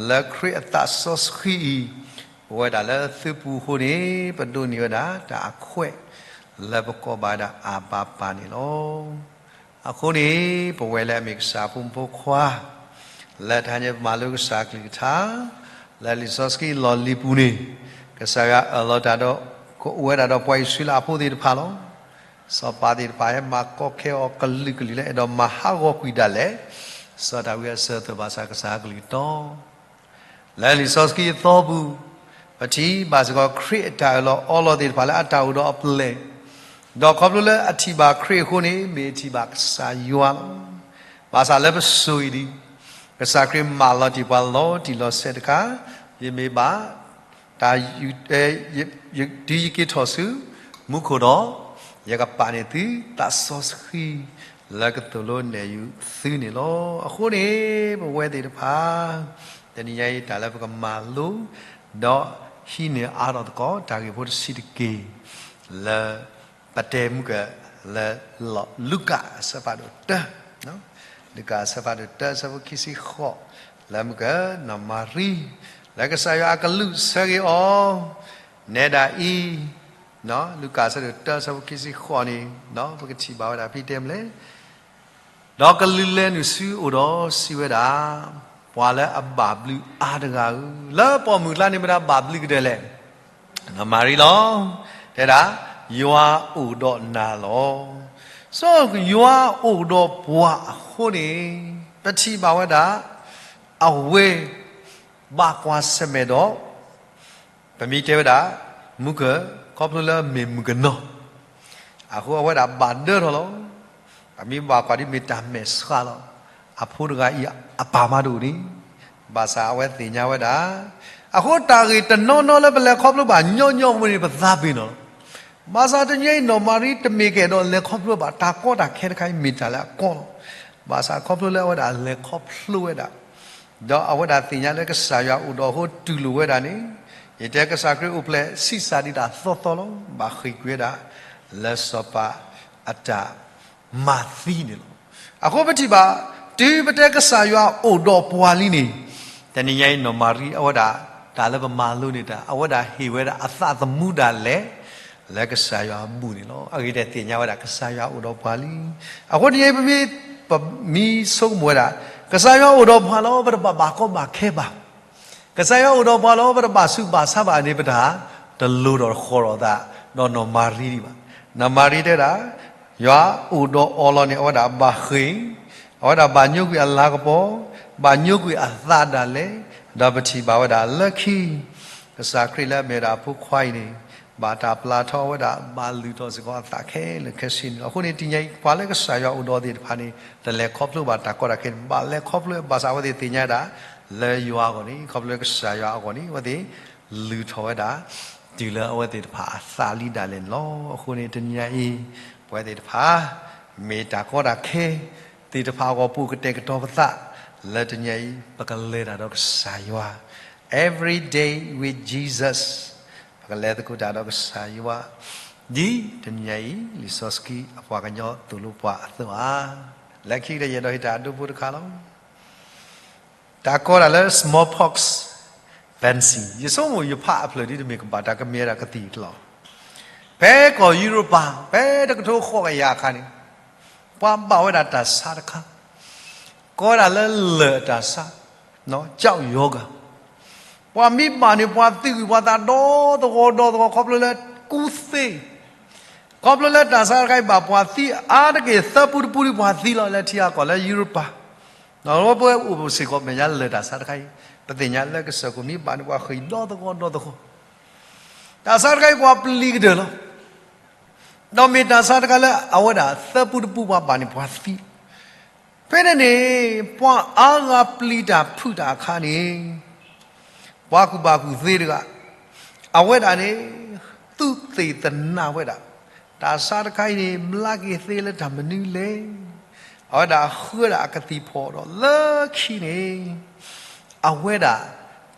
လၢခရံာ်အသးစီဆှံအံၤ ပဝဲဒၣ်လၢသုပူၤအဃိန့ၣ် ပဒိးန့ၢ်ဝဲဒၣ်တၢ်အခွဲး လၢပကိးဘၣ်ဝဲဒၣ်အဘၤပၢ်န့ၣ်လီၤ. အဃိန့ၣ် ပဝဲလၢအမ့ၢ်ကစၢ်ဖိမုၣ်ဖိခွါ လၢတဟါညါပမၤလိကစၢ်ကလုၢ်ကထါ လၢလံာ်စီဆှံအလီၢ်လံၤပူၤန့ၣ် ကစၢ်ယွၤအၢၣ်လီၤတၢ်ဒီး ကအိၣ်ဝဲဒၣ်ဒီးပှၤအံၣ်စရ့လးအဖိသ့ၣ်တဖၣ်လီၤ. စီၤပၤသ့ၣ်တဖၣ်ဟဲမၤကီခဲအီၤကလုာ်ကလုာ်လၢအဲၣ်ဒိးမၤဟးဂီၤကွံာ်ဒၣ်လဲာ် စီၤဒၤဝံးအစၢၤအသွဲၣ်ဘၣ်ဆၣ်ကစၢ်အကလုၢ်တီ လၢလံာ်စီဆှံအသီပူၤ ပထံၣ်ဘၣ်စ့ၢ်ကီးခရံာ်အတၢ်အၢၣ်လီၤအီလီၤသ့ၣ်တဖၣ်လၢအတၢ်အိၣ်ဒီးအပျဲၢ်, ဒီးခီဖျိလၢအထံၣ်ဘၣ်ခရံာ်အဃိန့ၣ် မ့ၢ်အထံၣ်ဘၣ်ကစၢ်ယွၤလီၤ. ဘၣ်ဆၣ်လၢပစိၤအံၤဒ် ကစၢ်ခရံာ်မၢလီၤတံၢ်ပှၤလီၤတံၢ်လီၤဆဲးတခါ, ယမ့ၢ်ဘၣ် တၢ် တုၤယက့ၤထီၣ်ဆူမူခိၣ်ဒီး ယကပာ်န့ၢ်သုသးစီဆှံ လၢကသိၣ်လိနဲၣ်ယုာ်သုန့ၣ်လီၤ. အဃိန့ၣ် ပဝဲသ့ၣ်တဖၣ် တနံၤညါအံၤတၢ်လၢပကမၤလိ ဒီးဟံးန့ၢ်အါထီၣ်သကိးတၢ်ဂ့ၢ်ဖိတဆံးတက့ၢ် လၢ ပတဲမုၢ်ကၢၢ်လၢ လူၤကၣ်အဆၢဖးဒိၣ်တၢ, လူၤကၣ်အဆၢဖးဒိၣ်တၢ အဆၢဖိခံဆံဃိး လၢမုၢ်ကနီၤမၤရံ လၢကစၢ်ယွၤအကလူးဆၢဂ့ၤအီၤ နဲဒၣ်အံၤ, လူၤကၣ်ဆၢဒိၣ်တၢ ဆၢဖိခံဆံဃိးန့ၣ် ပကထံၣ်ဘၣ်ဝဲဒၣ်ဖဲတဲမလဲၣ် ဒီးကလူးလဲၤနုာ်ဆူအအိၣ်ဒီးစံးဝဲဒၣ်, ပှၤလၢအဘၣ်ဘျုးအါတဂၤဧၢ, လၢပိာ်မုၣ်အကျါန့ၣ်မတၤဘၣ်ဘျုးကတၢၢ်လဲၣ်. နီၤမၤရံလီၤ. တဲဒၣ်, ယွၤအိၣ်ဒီးနၤလီၤ. စီၤယွၤအိၣ်ဒီးပှၤအဃိန့ၣ် ပထံၣ်ဘၣ်ဝဲဒၣ် အဝဲ ဘၣ်ကွၢ်ဆၢၣ်မဲာ်ဒီး ပမ့ၢ်တဲဝဲဒၣ် မုၢ်ကၢၢ် ခီဖျိလၢမ့ၢ်မုၢ်ကနီၤ အဃိအဝဲဒၣ်ဘၣ်ဒၢထီၣ်လီၤ. အမ့ၢ်ဘၣ်ကွၢ်ဒ်မ့ၢ်တၢ်မဲာ်ဆှးလီၤ. အဖိတဂၤအံၤအပၢ်မၤတအိၣ်န့ၣ် ဘၣ်ဆၣ်အဝဲသ့ၣ်ညါဝဲဒၣ် အဃိတၢ်ဂ့ၢ်တနီၤနီၤလၢပလဲၤခီဖျိဘၣ်ညီညီဝဲန့ၣ် ပသးပ့ၤနီၣ်လီၤ. ဘၣ်ဆၣ်တနံၤအံၤနီၤမၤရံတမ့ၢ်ကဲဒီးလဲၤခီဖျိဘၣ် တၢ်ကီတၢ်ခဲတခါအံၤမ့ၢ်တၢ်လၢအကီလီၤ. ဘၣ်ဆၣ်ခီဖျိလၢအဝဲဒၣ်လဲၤခီဖျိဝဲဒၣ် ဒီးအဝဲဒၣ်သ့ၣ်ညါလၢကစၢ်ယွၤအိၣ်ဒီးအဃိတူၢ်လိာ်ဝဲဒၣ်န့ၣ်, ယတဲကစၢ်ခရံာ်အိၣ်ဖျဲၣ်ဆံးစၢ်ဒံးတၢ်သီသီလီၤ. ဘၣ်ဃ့ၢ်ကွံာ်ဝဲဒၣ် လၢစီၤပၤအတၢ်မၤသံန့ၣ်လီၤ. အဃိပထံၣ်ဘၣ် တုၤပတဲကစၢ်ယွၤအိၣ်ဒီးပှၤလံန့ၣ်, တနံၤညါအံၤနီၢ်မၤရံအဝဲဒၣ် တၢ်လၢပမၤလိန့ၢ်တၢ် အဝဲဒၣ်ဟ့ၣ်ဝဲဒၣ်အသးသမူဒၣ်လဲာ် လၢကစၢ်ယွၤအဘူၣ်န့ၣ်လီၤ. အဂ့ၢ်ဒ်အံၤသ့ၣ်ညါဝဲဒၣ် ကစၢ်ယွၤအိၣ်ဒီးပှၤလံ. အဃိတနံၤအံၤပမ့ၢ် ပမ့ၢ်ဆိကမိၣ်ဝဲဒၣ် ကစၢ်ယွၤအိၣ်ဒီးပှၤလီၤ ပတဘၣ်ဘၣ်ကီဘၣ်ခဲဘၣ်. ကစၢ်ယွၤအိၣ်ဒီးပှၤလီၤ ပတဘၣ်ဆူးဘၣ်ဆါဘၣ်န့ၣ် ပတၢ်တလိၤဒီးဃီၤဒီးသး ဒီးနီၢ်မၤရံဒံးဘၣ်. နီၢ်မၤရံတဲဒၣ် ယွၤအိၣ်ဒီးအီၤလီၤန့ၣ် အဝဲဒၣ်ဘၣ်ဃ့ၢ်, အဝဲဒၣ်ဘၣ်ညိကွံာ်အလၤကပီၤ, ဘၣ်ညိကွံာ်အသးဒၣ်လဲာ်, ဒီးပထံၣ်ဘၣ်ဝဲဒၣ်လၢခံ ကစၢ်ခရံာ်လၢအမ့ၢ်ဝဲဒၣ်အဖိခွါအံၤန့ၣ် ဘၣ်တၢ်ပျၢ်ထီၣ်ဝဲဒၣ် ဘၣ်လုၢ်ထီၣ်စ့ၢ်ကီးအသးခဲလၢာ်ခဲဆ့န့ၣ်လီၤ. အဃိန့ၣ်တနံၤအံၤ ပှၤလၢကစၢ်ယွၤအိၣ်ဒီးသ့ၣ်တဖၣ်န့ၣ် တလဲၤခီဖျိဘၣ်တၢ်ကီတၢ်ခဲန့ၣ် ဘၣ်လဲၤခီဖျိဘၣ်ဆၣ်အဝဲသ့ၣ်သ့ၣ်ညါဒၣ် လၢယွၤအဂီၢ်န့ၣ် ခီဖျိလၢကစၢ်ယွၤအဂီၢ်န့ၣ် အဝဲသ့ၣ်လုၢ်ထီၣ်ဝဲဒၣ် တုၤလၢအဝဲသ့ၣ်တဖၣ်အသးလံဒၣ်လဲာ်န့ၣ်လီၤ. အဃိန့ၣ်တနံၤအံၤ ပဝဲသ့ၣ်တဖၣ် မ့ၢ်တၢ်ကီတၢ်ခဲသ့ၣ်တဖၣ်အဂီၢ် ပအိၣ်ကတဲာ်ကတီၤပသး လၢတနံၤအံၤ ပကလဲၤတၢ်ဒီးကစၢ်ယွၤ Every day with Jesus ပကလဲၤသကိးတၢ်ဒီးကစၢ်ယွၤ ဒ်တနံၤအံၤ လံာ်စီဆှံအပှၤကညီသိၣ်လိပှၤအသိးဧါ. လၢခံကတၢၢ်ယအဲၣ်ဒိးဟ့ၣ်တၢ်အဒိဖိတခါလီၤ. တၢ်ကီတၢ်လၢ smallpox vaccine ယဆိကမိၣ်ယဖးအဖျၢၣ်ဒ်တမ့ၢ်ကဘၣ်တၢ်ကမ့ၢ်ဝဲဒၣ်ကသံၣ်တလီၢ်, ဖဲကီၢ်ယူရပၤ ဖဲတကထိဃိးကယၤအခါန့ၣ် ပှၤဘၣ်ဝဲဒၣ်တၢ်ဆါတခါ ကိးဝဲဒၣ်လၢလၢၢ်အတၢ်ဆါ ကၠီယီၤဂၤ ပှၤမ့ၢ်ဘၣ်န့ၣ် ပှၤသံကွံာ်ပှၤသးဒီသဂီၤဒီသဂီၤ ခီဖျိလၢကူသ့ ခီဖျိလၢတၢ်ဆါတခါအံၤဘၣ်ပှၤသံအါတက့ၢ် သၢပူတပူဒံးပှၤသံလီၤ လၢထံဂၤကီၢ်လၢယူရပၤ, ဒီးပအိၣ်စ့ၢ်ကီးမဲာ်ညါလၢၢ်တၢ်ဆါတခါအံၤ ပသ့ၣ်ညါလၢကစၢၢ်ခိၣ်မ့ၢ်ဘၣ်န့ၣ် ပှၤဃ့ၢ်ဒီသဂီၤဒီသဂီၤ, တၢ်ဆါတခါအံၤပှၤပျံၤကတၢၢ်လီၤ. ဒီးမ့ၢ်တၢ်ဆါတခါလၢအဝဲဒၣ်သၢပူတပူပှၤဘၣ်န့ၣ်ပှၤသံ ဖဲန့ၣ်န့ၣ် ပှၤအါဂၤပျံၤတၢ်ဖုးတၢ်အခါန့ၣ် ပှၤကူၣ်ဘၣ်ကူၣ်သ့တဂၤ အဝဲဒၣ်န့ၣ် သုးသ့ၣ်သနာ်ဝဲဒၣ် တၢ်ဆါတခါအံၤန့ၣ် ဘျါက့ၤသ့လၢတၢ်မနုၤလဲၣ်. အဝဲဒၣ်ဃုဝဲဒၣ်အကသံၣ်ဖီၣ်ဒီးလၢခံန့ၣ် အဝဲဒၣ်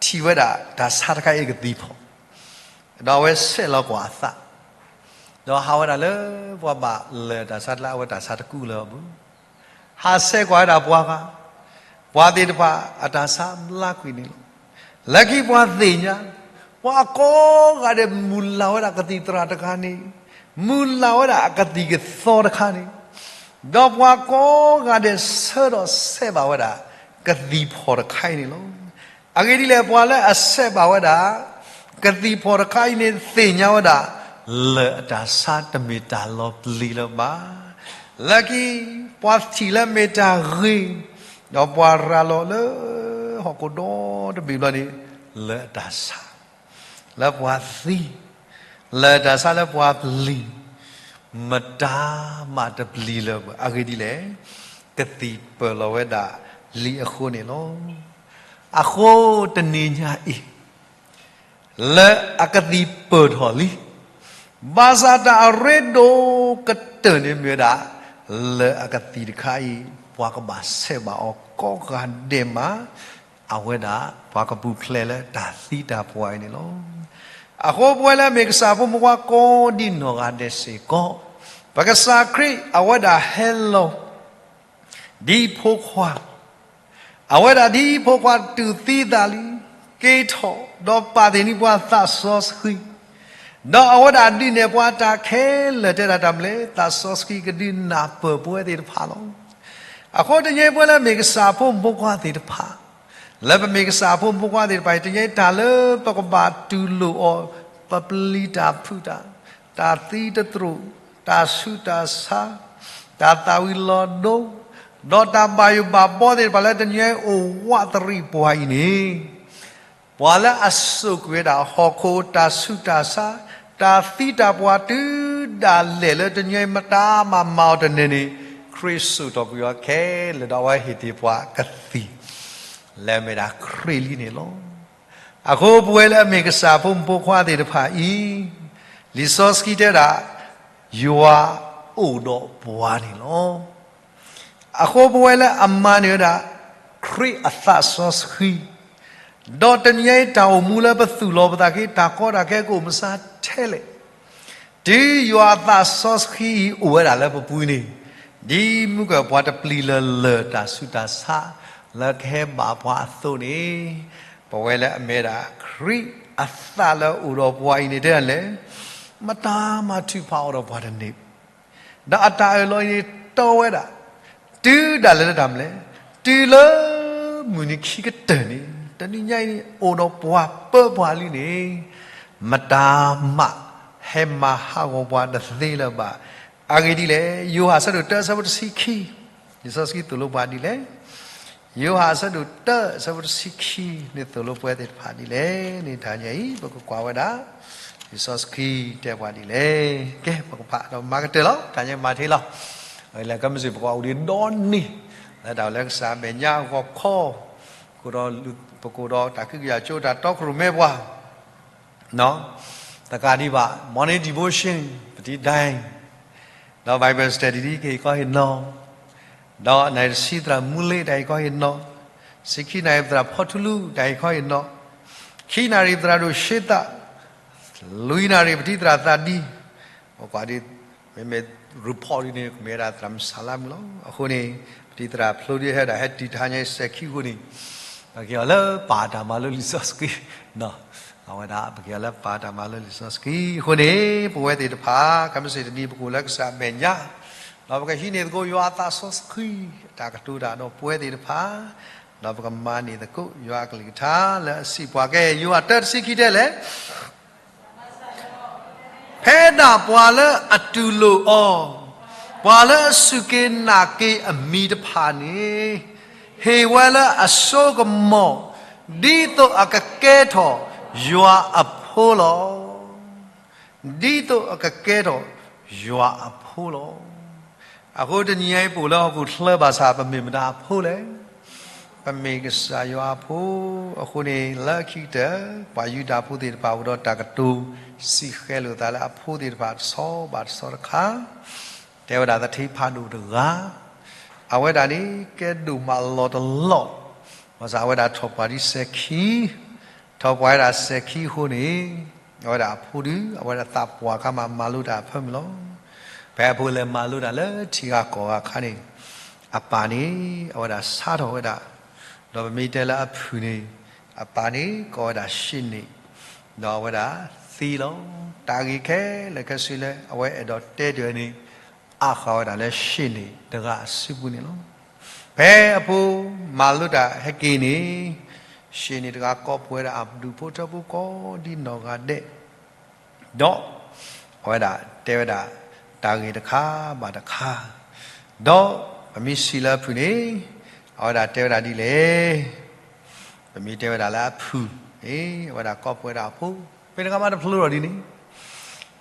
ထံၣ်ဝဲဒၣ်တၢ်ဆါတခါအံၤအကသံၣ်ဖီၣ် ဒီးအဝဲဆဲးလီၤကွၢ်အသး ဒီးဟးဝဲဒၣ်လၢပှၤဘၣ်လၢၢ်တၢ်ဆါတခါ အဝဲတၢ်ဆါတကူလၢၤအပူၤ ဟးဆဲးကွၢ်ဝဲဒၣ်ပှၤဂၤ ပှၤသ့ၣ်တဖၣ်အတၢ်ဆါဘျါကွံာ်န့ၣ်လီၤ. လၢခံပှၤသ့ၣ်ညါ ပှၤကိးဂၤဒဲးမုၢ်လၢ်ဝဲဒၣ်ကသံၣ်သရၣ်တဂၤန့ၣ် မုၢ်လၢ်ဝဲဒၣ်အကသံၣ်ကသီတခါန့ၣ် ဒီးပှၤကိးဂၤဒဲးဆၢဒီးဆဲးဘၣ်ဝဲဒၣ် ကသံၣ်ဖီၣ်တခါအံၤန့ၣ်လီၤ. အဂ့ၢ်ဒ်လဲၣ် ပှၤလၢအဆဲးဘၣ်ဝဲဒၣ် ကသံၣ်ဖီၣ်တခါအံၤန့ၣ် သ့ၣ်ညါဝဲဒၣ် လၢၢ်အတၢ်ဆါတမ့ၢ်တၢ်လီၤပျံၤလၢၤဘၣ်. လၢခံ ပှၤထံၣ်လၢမ့ၢ်တၢ်ဂ့ၤ ဒီးပှၤရၤလီၤလၢ ဟီၣ်ခိၣ်ဒီတဘ့ၣ်ဘျီန့ၣ် လၢၢ်အတၢ်ဆါ လၢပှၤသံ လၢၢ်တၢ်ဆါလၢပှၤပျံၤ မတၤမးတပျံၤလၢၤဘၣ်. အဂ့ၢ်ဒ်လဲၣ် ကသံၣ်ပၢၢ်လီၤဝဲဒၣ်လံအဃိန့ၣ်လီၤ. အဃိတနံၤညါအံၤ လၢအကသံၣ်ပၢၢ်ထီၣ်လံ ဘၣ်ဆၣ်တၢ်အရ့ဒိၣ်ကတၢၢ်န့ၣ်မ့ၢ်ဝဲဒၣ် လၢၢ်အကသံၣ်တခါအံၤ ပှၤကဘၣ်ဆဲးဘၣ်အီၤကိးဂၤဒဲးမး အဝဲဒၣ်ပှၤကပူၤဖျဲးလၢတၢ်သံတၢ်ပှၢ်အံၤန့ၣ်လီၤ. အဃိပဝဲလၢအမ့ၢ်ကစၢ်ဖိမုၣ်ဖိခွါကိးဒံနီၢ်ဂၤဒဲးစ့ၢ်ကီး ပကစၢ်ခရံာ်အဝဲဒၣ်ဟဲလီၤ ဒ်ဖိခွါ အဝဲဒၣ်ဒ်ဖိခွါတူၢ်သံအသးလံ, က့ၤထီၣ်, ဒီးပာ်သ့ၣ်န့ၢ်ပှၤသးစီဆှံ, ဒီးအဝဲဒၣ်ဒုးနဲၣ်ပှၤတၢ်ခဲလၢာ် တဲဒၣ်တၢ်မနုၤလဲၣ်, သးစီဆှံကဒုးနၢ်ပၢၢ်ပဝဲသ့ၣ်တဖၣ်လီၤ. အဃိတနံၤအံၤ ပဝဲလၢအမ့ၢ်ကစၢ်အဖိမုၣ်ဖိခွါသ့ၣ်တဖၣ်, လၢပမ့ၢ်ကစၢ်အဖိမုၣ်ဖိခွါသ့ၣ်တဖၣ်အံၤ တနံၤအံၤတၢ်လၢပကဘၣ်တူၢ်လိာ်အီၤ, ပပျံၤတၢ်ဖုးတၢ်, တၢ်သံတသရိာ်, တၢ်ဆူးတၢ်ဆါ, တၢ်သၣ်ဝံၤလီၤဒိ, ဒီးတၢ်ဘၣ်ယိၣ်ဘၣ်ဘီသ့ၣ်တဖၣ်လၢတနံၤအံၤအိၣ်ဝးတရံးပှၤအံၤန့ၣ်, ပှၤလၢအစိာ်ကွံာ်ဝဲဒၣ်ဟီၣ်ခိၣ်တၢ်ဆူးတၢ်ဆါ, တၢ်သံတၢ်ပှၢ်တုၤဒၣ်လဲာ်လၢတနံၤအံၤ မတၤမၤမၤအီၤတန့ၢ်န့ၣ်, ခရံာ်စိာ်ထီၣ်ကွံာ်အီၤခဲလၢာ်ဒီး အဝဲဟ့ၣ်တ့ၢ်ပှၤကသံၣ် လၢအမ့ၢ်ဒၣ်ခရံာ်လံန့ၣ်လီၤ. အဃိပဝဲလၢအမ့ၢ်ကစၢ်ဖိမုၣ်ဖိခွါသ့ၣ်တဖၣ်အံၤ, လံာ်စီဆှံတဲဒၣ်, ယွၤအိၣ်ဒီးပှၤန့ၣ်လီၤ. အဃိပဝဲလၢအမၤန့ၢ်ဝဲဒၣ် ခရံာ်အသးစီဆှံ, ဒီးတနံၤအံၤတၢ်အိၣ်မူလၢပသူၣ်လီၤပသးက့ၤ တၢ်ကီတၢ်ခဲကအိၣ်မဆါထဲလဲၣ်, တုၤယွၤအသးစီဆှံအံၤအိၣ်ဝဲဒၣ်လၢပပူၤန့ၣ်, ဒ်မုၢ်ကပှၤတပျံၤလၢ်လၢ်တၢ်ဆူးတၢ်ဆါ လၢကဟဲဘၣ်ပှၤအသိးန့ၣ်, ပဝဲလၢအမ့ၢ်ဒၣ်ခရံာ်အသးလၢအအိၣ်ဒီးပှၤအံၤန့ၣ် တဲဒၣ်လဲၣ်, မတၤမၤထုးဖးအီၤဒီးပှၤတန့ၢ် ဒီးအတၢ်အၢၣ်လီၤအံၤန့ၣ် တီဝဲဒၣ်, တုၤဒၣ်လဲာ်လၢတၢ်မနုၤလဲၣ်, တုၤလၢမုၢ်နံၤခံကတၢၢ်န့ၣ် တနံၤညါအံၤန့ၣ် အိၣ်ဒီးပှၤပၢပှၤလံန့ၣ်, မတၤမးဟဲမၤဟးဂီၤပှၤတသ့လၢၤဘၣ်. အဂ့ၢ်ဒ်လဲၣ်, ယိၤဟၣ်အဆၢဒိၣ်တၢအဆၢဖိတဆံခံ, လံာ်စီဆှံသိၣ်လိပှၤဒ်လဲၣ် ယိၤဟၣ်အဆၢဒိၣ်တၢအဆၢဖိတဆံခံန့ၣ် သိၣ်လိပဝဲသ့ၣ်တဖၣ်ဒ်လဲၣ်န့ၣ် တနံၤအံၤ ပကကွၢ်ဝဲဒၣ် လံာ်စီဆှံတဲပှၤဒ်လဲၣ်. ကဲ ပကဖးဒီးမၤကတၢၢ်လီၤ. တနံၤအံၤမၤတ့ၢ်လီၤ. လၢကမ့ၢ်စ့ၢ် ပကအီၤဒ်ဒီနံၤ လၢတၢ်လၢကစၢ်အမဲာ်ညါအဂီၢ်ခီ, ပကိးဒီးတၢ်ကံးကယၤကၠိ တၢ်တီခိၣ်ရိၣ်မဲပှၤ သကၤဒံးဘၣ် morning devotion ပတံၤဒဲ, ဒီး Bible study ဒ်ကဟ့ၣ်ခီဟ့ၣ်နီၤ, ဒီးနၣ်ရံၣ်တဆံသရၣ်မူလ့ တၢ်ဟ့ၣ်ခီဟ့ၣ်နီၤ, ဆံခံနၣ်ရံၣ်ပသရၣ်ဖီထူလူ တၢ်ဟ့ၣ်ခီဟ့ၣ်နီၤ, ခံနၣ်ရံၣ်သရၣ်ဒိၣ်ရှ့သး, လွံၢ်နၣ်ရံၣ်ပတံၤသရၣ်သးဒံ, ပကွၢ်ဒ် မ့မ့ၢ် report ဒ်န့ၣ် ကမ့ၢ်ဝဲဒၣ်သရၣ်မုၣ်စၤလါမုၣ်လီၤ. အဃိန့ၣ် ပတံၤသရၣ်ဖျိဒ်ဟဲဒၣ် ဟဲတုၤတဟါညါအံၤစဲၤခံအဃိန့ၣ်, ပက့ၤအီၤလၢပာ်တၢ်မၤလိလံာ်စီဆှံ အဝဲဒၣ် ပက့ၤအီၤလၢပာ်တၢ်မၤလိလံာ်စီဆှံအဃိန့ၣ် ပဝဲသ့ၣ်တဖၣ် ကမ့ၢ်စ့ၢ်တနံၤ ပကအိၣ်လၢကစၢ်အမဲာ်ညါ, ဒီးပကဟံးန့ၢ်သကိးယွၤအသးစီဆှံ အတၢ်ကတိၤတၢ်ဒီးပဝဲသ့ၣ်တဖၣ်, ဒီးပကမၤန့ၢ်သကိးယွၤအကလုၢ်ကထါလၢအစံးပှၤကဲ ယိၤဟၣ်တၢတဆံခံတဲလဲၣ် ဖဲဒၣ်ပှၤလၢအတူၢ်လိာ်အီၤ, ပှၤလၢအစူၢ်က့ၤနာ်က့ၤအမံၤတဖၣ်န့ၣ်, ဟ့ၣ်ဝဲလၢအစိကမီၤ, ဒ်သိးအကကဲထီၣ်ယွၤအဖိလီၤ. ဒ်သိးအကကဲထီၣ်ယွၤအဖိလီၤ. အဃိတနံၤအံၤ ပအိၣ်လၢဟီၣ်ခိၣ်ချၢဘၣ်ဆၣ် ပမ့ၢ်မတၤအဖိလဲၣ်. ပမ့ၢ်ကစၢ်ယွၤအဖိ. အဃိန့ၣ် လၢခံကတၢၢ် ပှၤယူဒၤဖိသ့ၣ်တဖၣ်အိၣ်ဒီးတၢ်ကတိၤ စံၣ်ဃဲၤလိာ်သးလၢအဖိသ့ၣ်တဖၣ်တဆီဘၣ်တဆီတခါ, တဲဝဲဒၣ်သထ့ဖးဒိၣ်တဂၤ, အဝဲဒၣ်န့ၣ် ကဲဒိၣ်မးလီၤတလီၢ်, ဘၣ်ဆၣ်အဝဲဒၣ်ထီၣ်ပှၢ်ဒ်စဲၤခံ ထီၣ်ပှၢ်ဝဲဒၣ်စဲၤခံအဃိန့ၣ်, အဝဲဒၣ်အဖိဒုး အဝဲဒၣ်သးပှၢ်အခါမးမၤလိတၢ်အဖၢမုၢ်လီၤ. ဖဲအဖိလဲၤမၤလိတၢ်လၢထံဂၤကီၢ်ဂၤအခါန့ၣ်, အပၢ်န့ၣ် အဝဲဒၣ်ဆါထီၣ်ဝဲဒၣ်, ဒီးပမ့ၢ်တဲလၢအဖုၣ်န့ၣ်, အပၢ်န့ၣ်ကိးဝဲဒၣ်ၡ့ၣ်န့ၣ်, ဒီးအဝဲဒၣ်သံလီၤ. တၢ်ဂ့ၢ်ခဲလၢာ်ခဲဆ့လၢအဝဲအဲၣ်ဒိးတဲတ့ၢ်န့ၣ်, အါဃာ်ဝဲဒၣ်လၢၡ့ၣ်န့ၣ်တဂၤအစုပူၤန့ၣ်လီၤ. ဖဲအဖိမၤလိတၢ်ဟဲက့ၤန့ၣ်, ၡ့ၣ်န့ၣ်တဂၤကိးပှဲၤဒၣ်အဒူၣ်ဖိထၢဖိကိးဒ်နီၢ်ဂၤဒဲး, ဒီးအဝဲဒၣ်တဲဝဲဒၣ် တၢ်ဂ့ၢ်တခါဘၣ်တခါ, ဒီးပမ့ၢ်စံးလၢအဖုၣ်န့ၣ်, အဝဲဒၣ်တဲဝဲဒၣ်ဒ်လဲၣ်. ပမ့ၢ်တဲဝဲဒၣ်လၢအဖုၣ်န့ၣ်, အဝဲဒၣ်ကိးပှဲၤဒၣ်အဖိ, မ့ၢ်တဂၤမးတဖျိထီၣ်ဒ်န့ၣ်,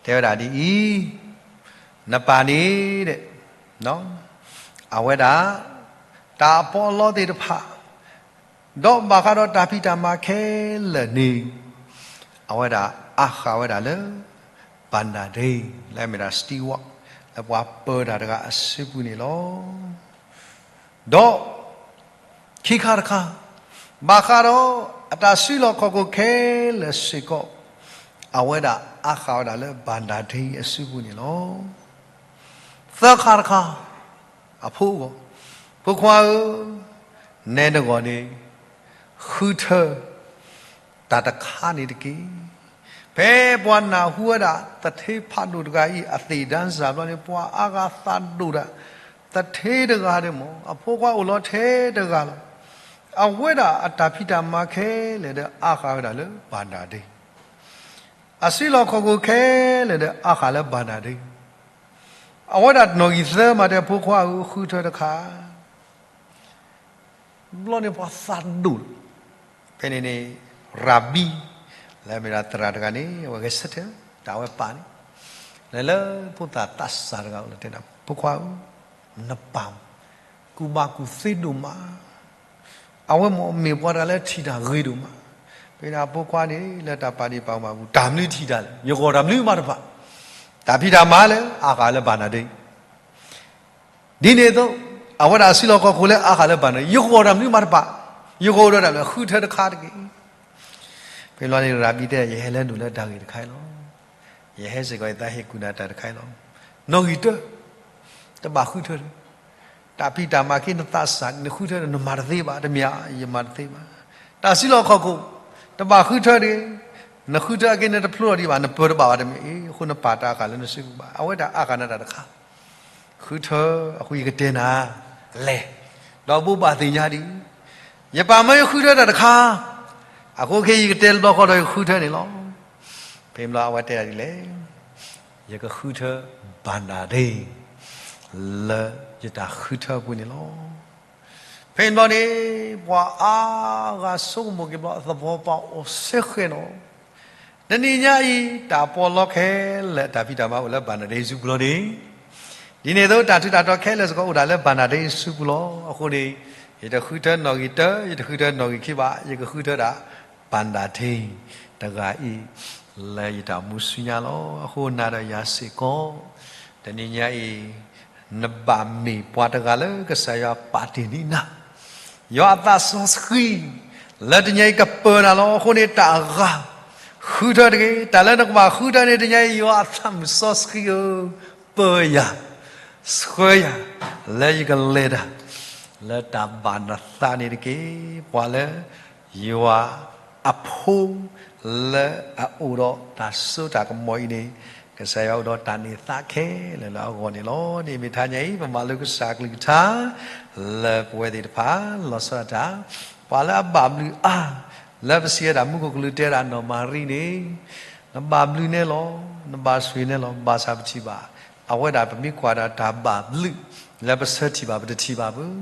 တဲဝဲဒၣ်ဒ်အံၤ, နပၢ်န့ၣ်, အဝဲဒၣ် တၢ်အပီးအလီသ့ၣ်တဖၣ် ဒီးဘၣ်ဃးဒီးတၢ်ဖံးတၢ်မၤခဲလၢာ်န့ၣ်, အဝဲဒၣ်အါဃာ်ဝဲဒၣ်လၢ ဘၣ်နၣ်ဒ့, လၢအမ့ၢ်ဒၣ် steward, လၢပှၤပၢတၢ်တဂၤအစုပူၤန့ၣ်လီၤ. ဒီးခံခါတခါ, ဘၣ်ဃးဒီးအတၢ်စုလီၢ်ခီၣ်ခိၣ်ခဲလၢာ်စ့ၢ်ကီး, အဝဲဒၣ်အါဃာ်ဝဲဒၣ်လၢ ဘၣ်နၣ်ဒ့အစုပူၤန့ၣ်လီၤ. သၢခါတခါ, အဖိအဂီၢ်, ဖိခွါဧၢ, နဲတဂီၤန့ၣ် ဃုထၢ တၢ်တခါန့ၣ်တက့ၢ်. ဖဲပှၤနၢ်ဟူဝဲဒၣ် သထ့ဖးဒိၣ်တဂၤအံၤအသ့ၣ်ဒၣ်စၢ်ဘျီန့ၣ် ပှၤအါဂၤသးဒိၣ်ဒၣ်, သထ့တဂၤဒီးမ့ၢ် အဖိခွါအိၣ်လီၤထဲတဂၤလီၤ. အဝဲဒၣ်အတၢ်ဖံးတၢ်မၤခဲလၢာ်ဒီးအါဃာ်ဝဲဒၣ်လၢဘၣ်နၤဒ့, အစုလီၢ်ခီၣ်ခိၣ်ခဲလၢာ်ဒီးအါဃာ်လၢဘၣ်နၤဒ့, အဝဲဒၣ်နီၣ်ဂံၢ်သၢမးတဲ ဖိခွါဧၢ ဃုထၢတခါ ဘျီန့ၣ်ပှၤသးဒိၣ်လီၤ. ဖဲန့ၣ်န့ၣ် ရၤဘံ လၢအမ့ၢ်ဒၣ်သရၣ်တဂၤန့ၣ် အဝဲဂဲၤဆၢထၢၣ် တၢ်ဝဲပာ်န့ၣ် လဲၤလၢဖိသၣ်သးစၢ်တဂၤအိၣ်လၢတဲဒၣ် ဖိခွါဧၢ, နပၢ် ကူၣ်ဘၣ်ကူၣ်သ့ဒိၣ်မး, အဝဲမ့ၢ်မ့ၢ်ပှၤတဂၤလၢထံၣ်တၢ်ဂ့ၤဒိၣ်မး. ဖဲန့ၣ်အဖိခွါန့ၣ် လၢတၢ်ပာ်ဒံးပာ်မၤပူၤ တၢ်မနုၤထံၣ်တၢ်လဲၣ်, ယဂီၢ်တၢ်မနုၤမးတပာ်, တၢ်ဖံးတၢ်မၤလၢအါဃာ်လၢဘၣ်နၤဒ့ ဒ်န့ၣ်အသိး အဝဲဒၣ်အစုလီၢ်ခီၣ်ခိၣ်လၢအါဃာ်လၢဘၣ်နၤဒ့ ယဂီၢ်တၢ်မနုၤမးတပာ်, ယဂီၢ်အိၣ်ဒီးတၢ်လၢဃုထၢတခါတက့ၢ်. ဖဲဘျီန့ၣ် ရၤဘံတဲ ယဟဲလၢနုာ်လၢတၢ်ဂ့ၢ်တခါအံၤလီၤ. ယဟဲစ့ၢ်ကီးယသးဟ့ၣ်ကူၣ်နၤတၢ်တခါအံၤလီၤ. နီၣ်ဂံၢ်တၢ တဘၣ်ဃုထၢတဂ့ၤ. တၢ်ဖံးတၢ်မၤက့ နသးစၢ် နဃုထၢ နမၤတသ့ဘၣ်, တမ့ၢ် ယမၤတသ့ဘၣ်. တၢ်စုလီၢ်ခီၣ်ခိၣ် တဘၣ်ဃုထၢတဂ့ၤ. နဃုထၢအက့ နတဖျိထီၣ်ဒံးဘၣ်, နပၢၤတဘၣ်ဘၣ်တမ့ၢ်, အဃိနပာ်တၢ်အါဃာ်လၢနစုပူၤဘၣ်. အဝဲဒၣ်အါဃာ်နၤတၢ်တခါ ဃုထၢ, အဃိယကတဲနၤ, လဲၤ, ဒီးဘိးဘၣ်သ့ၣ်ညါဒံး, ယပၢ်မၢယဃုထၢတၢ်တခါ, အဃိခဲအံၤယကတဲတဘျီဃီဒီးယဃုထၢန့ၣ်လီၤ. ဖဲဘျီအဝဲတဲဒၣ်ဒ်လဲၣ်, ယကဃုထၢဘၣ်နၤဒ့ လၢယတၢ်ဃုထၢအပူၤန့ၣ်လီၤ. ဖဲန့ၣ်ဘျီန့ၣ် ပှၤအါဂၤဆိကမိၣ်က့ၤဘျီ သပှၢ်ပှၢ်အိၣ်စ့ၢ်ကီးနီၤ တနံၤညါအံၤ တၢ်ပီးလီခဲလၢာ် တၢ်ဖံးတၢ်မၤအိၣ်လၢဘၣ်နၤဒ့အစုပူၤလီၤန့ၣ်, ဒ်န့ၣ်အသိး တၢ်ထူးတၢ်တီၤခဲလၢာ်စ့ၢ်ကီးအိၣ်ဒၣ်လၢဘၣ်နၤဒ့အစုပူၤလီၤ. အဃိန့ၣ် ယတဃုထၢနီၣ်ဂံၢ်တၢ, ယတဃုထၢနီၣ်ဂံၢ်ခံဘၣ်, ယကဃုထၢဒၣ် ဘၣ်နၤဒ့ တဂၤအံၤ လၢယတၢ်အိၣ်မူဆူညါလီၤ. အဃိနၤဒီးယၤစ့ၢ်ကီး တနံၤညါအံၤ နဘၣ်မ့ၢ်ပှၤတဂၤလၢကစၢ်ယွၤပာ်တ့ၢ်န့ၢ်နၤ ယွၤအသးစီဆှံ လၢတနံၤအံၤကပၢၤနၤလီၤ. အဃိန့ၣ်တၢ်အဂၤ ဃုထၢတဂ့ၤ. တၢ်လၢနကဘၣ်ဃုထၢန့ၣ် တနံၤအံၤ ယွၤအသးစီဆှံဧၢ, ပၢၤယၤ, ဆှၢယၤ လၢယကလဲၤတၢ် လၢတၢ်ဘၣ်နသးန့ၣ်တက့ၢ်. ပှၤလၢ ယွၤအဖိ လၢအအိၣ်ဒီးတၢ်စိတၢ်ကမီၤအံၤန့ၣ် ကစၢ်ယွၤအိၣ်ဒီးတၢ်န့ၢ်သါခဲလၢာ်လၢအဂီၢ်န့ၣ်လီၤ. န့ၣ်မ့ၢ်ထါညါအံၤ ပမၤလိကစၢ်ကလုၢ်ကထါ လၢပဝဲသ့ၣ်တဖၣ် လီၤဆီဒၣ်တၢ် ပှၤလၢအဘၣ်ဘျုးအါ လၢပစံးဝဲဒၣ်မူခိၣ်ကလူးတဲဒၣ်နီၢ်မၤရံန့ၣ် နဘၣ်ဘျုးနဲလီၤ, နဘၣ်ဆိၣ်ဂ့ၤနဲလီၤ, ဘၣ်ဆၣ်ပထံၣ်ဘၣ် အဝဲဒၣ်ပမ့ၢ်ကွၢ်ဒၣ်တၢ်ဘၣ်ဘျုး လၢပဆၢထံၣ်ဘၣ်ပတထံၣ်ဘၣ်ဘၣ်,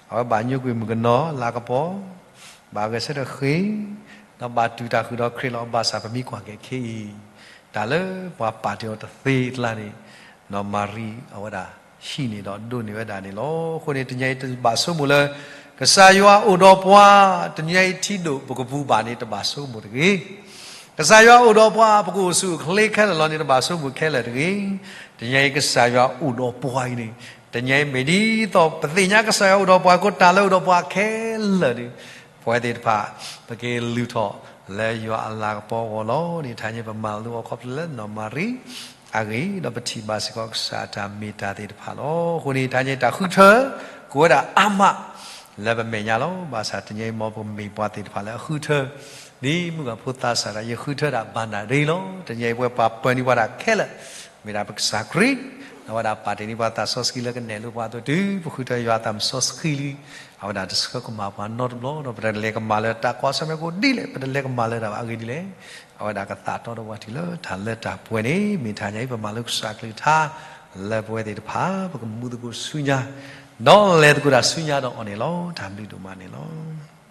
အဝဲဘၣ်ညိကွံာ်မုၣ်ကနီၤလၤကပီၤ ဘၣ်ဂဲၤဆၢထၢၣ်ဃ့ၢ်, ဒီးဘၣ်တူၢ်တၢ်ဃုာ်ဒီးခရံာ်လီၤ. ဘၣ်ဆၣ်ပမ့ၢ်ကွၢ်က့ၤခဲအံၤ တၢ်လၢပှၤပာ်တ့ၢ်အီၤတသ့အကျါန့ၣ် နီၢ်မၤရံအဝဲဒၣ်ဟံးန့ၢ်ဒီးဒိးန့ၢ်ဝဲဒၣ်န့ၣ်လီၤ. အဃိန့ၣ် တနံၤအံၤတဘၣ်ဆိကမိၣ်လၢ ကစၢ်ယွၤအိၣ်ဒီးပှၤ, တနံၤအံၤထံဒိၣ်ပကပူၤဘၣ်န့ၣ် တဘၣ်ဆိကမိၣ်တဂ့ၤ. ကစၢ်ယွၤအိၣ်ဒီးပှၤ ပကအိၣ်ဆူၣ်အိၣ်ချ့ခဲလၢာ်လီၤန့ၣ် တဘၣ်ဆိကမိၣ်ခဲလၢာ်တဂ့ၤ. တနံၤအံၤကစၢ်ယွၤအိၣ်ဒီးပှၤအံၤန့ၣ် တနံၤအံၤမ့ၢ်ဒ်သိးပသ့ၣ်ညါကစၢ်ယွၤအိၣ်ဒီးပှၤ ကတၢ်လၢအိၣ်ဒီးပှၤခဲလၢာ်န့ၣ် ပဝဲသ့ၣ်တဖၣ် ပက့ၤလုၢ်ထီၣ်လၢယွၤအလၤကပီၤအဂီၢ်လီၤ. န့ၣ်ထါန့ၣ် ပမၤလိအီၤခီဖျိလၢနီၢ်မၤရံအဂ့ၢ် ဒီးပထံၣ်ဘၣ်စ့ၢ်ကီးကစၢ်အတၢ်မ့ၢ်တၢ်သ့ၣ်တဖၣ်လီၤ. အဃိန့ၣ် ထါန့ၣ် တၢ်ဃုထၢ ကအိၣ်ဝဲဒၣ်အါမး လၢပမဲာ်ညါလီၤ. ဘၣ်ဆၣ်တနံၤအံၤ မ်ပမ့ၢ်ပှၤသ့ၣ်တဖၣ်လၢအဃုထၢ ဒ်မုၣ်ကဖိသးစၢ်ဒီး ယဃုထၢဒၣ်ဘၣ်နၤရ့လီၤ. တနံၤအံၤပဝဲပှၤပၢၤန့ၢ်ပှၤဒၣ်ခဲလၢာ် မ့ၢ်ဒၣ်ပကစၢ်ခရံာ် ဒီးအဝဲဒၣ်ပာ်တ့ၢ်န့ၢ်ပှၤသးစီဆှံလၢကနဲၣ်လိပှၤအသိးတုၤ ပဃုထၢယွၤအသးစီဆှံလံ အဝဲဒၣ်တဆှၢကမၣ်ပှၤနီတဘျီ ဒီးပတလဲၤကမၣ်လၢတၢ်ကွၢ်ဆၢၣ်မဲာ်ကိးဒ်လဲၣ် ပတလဲၤကမၣ်လၢတၢ်ဘၣ်အဂ့ၢ်ဒ်လဲၣ် အဝဲဒၣ်ကသးတီဒီးပှၤတုၤလၢတၢ်လၢတၢ်ပှဲၤန့ၣ် မ့ၢ်ထါညါအံၤ ပမၤလိကစၢ်ကလုၢ်ကထါ လၢပဝဲသ့ၣ်တဖၣ် ပကမူသကိးဆူညါ ဒီးလဲၤသကိးတၢ်ဆူညါဒီးအီၤန့ၣ်လီၤ. တၢ်ဘျုးဒိၣ်မးန့ၣ်လီၤ.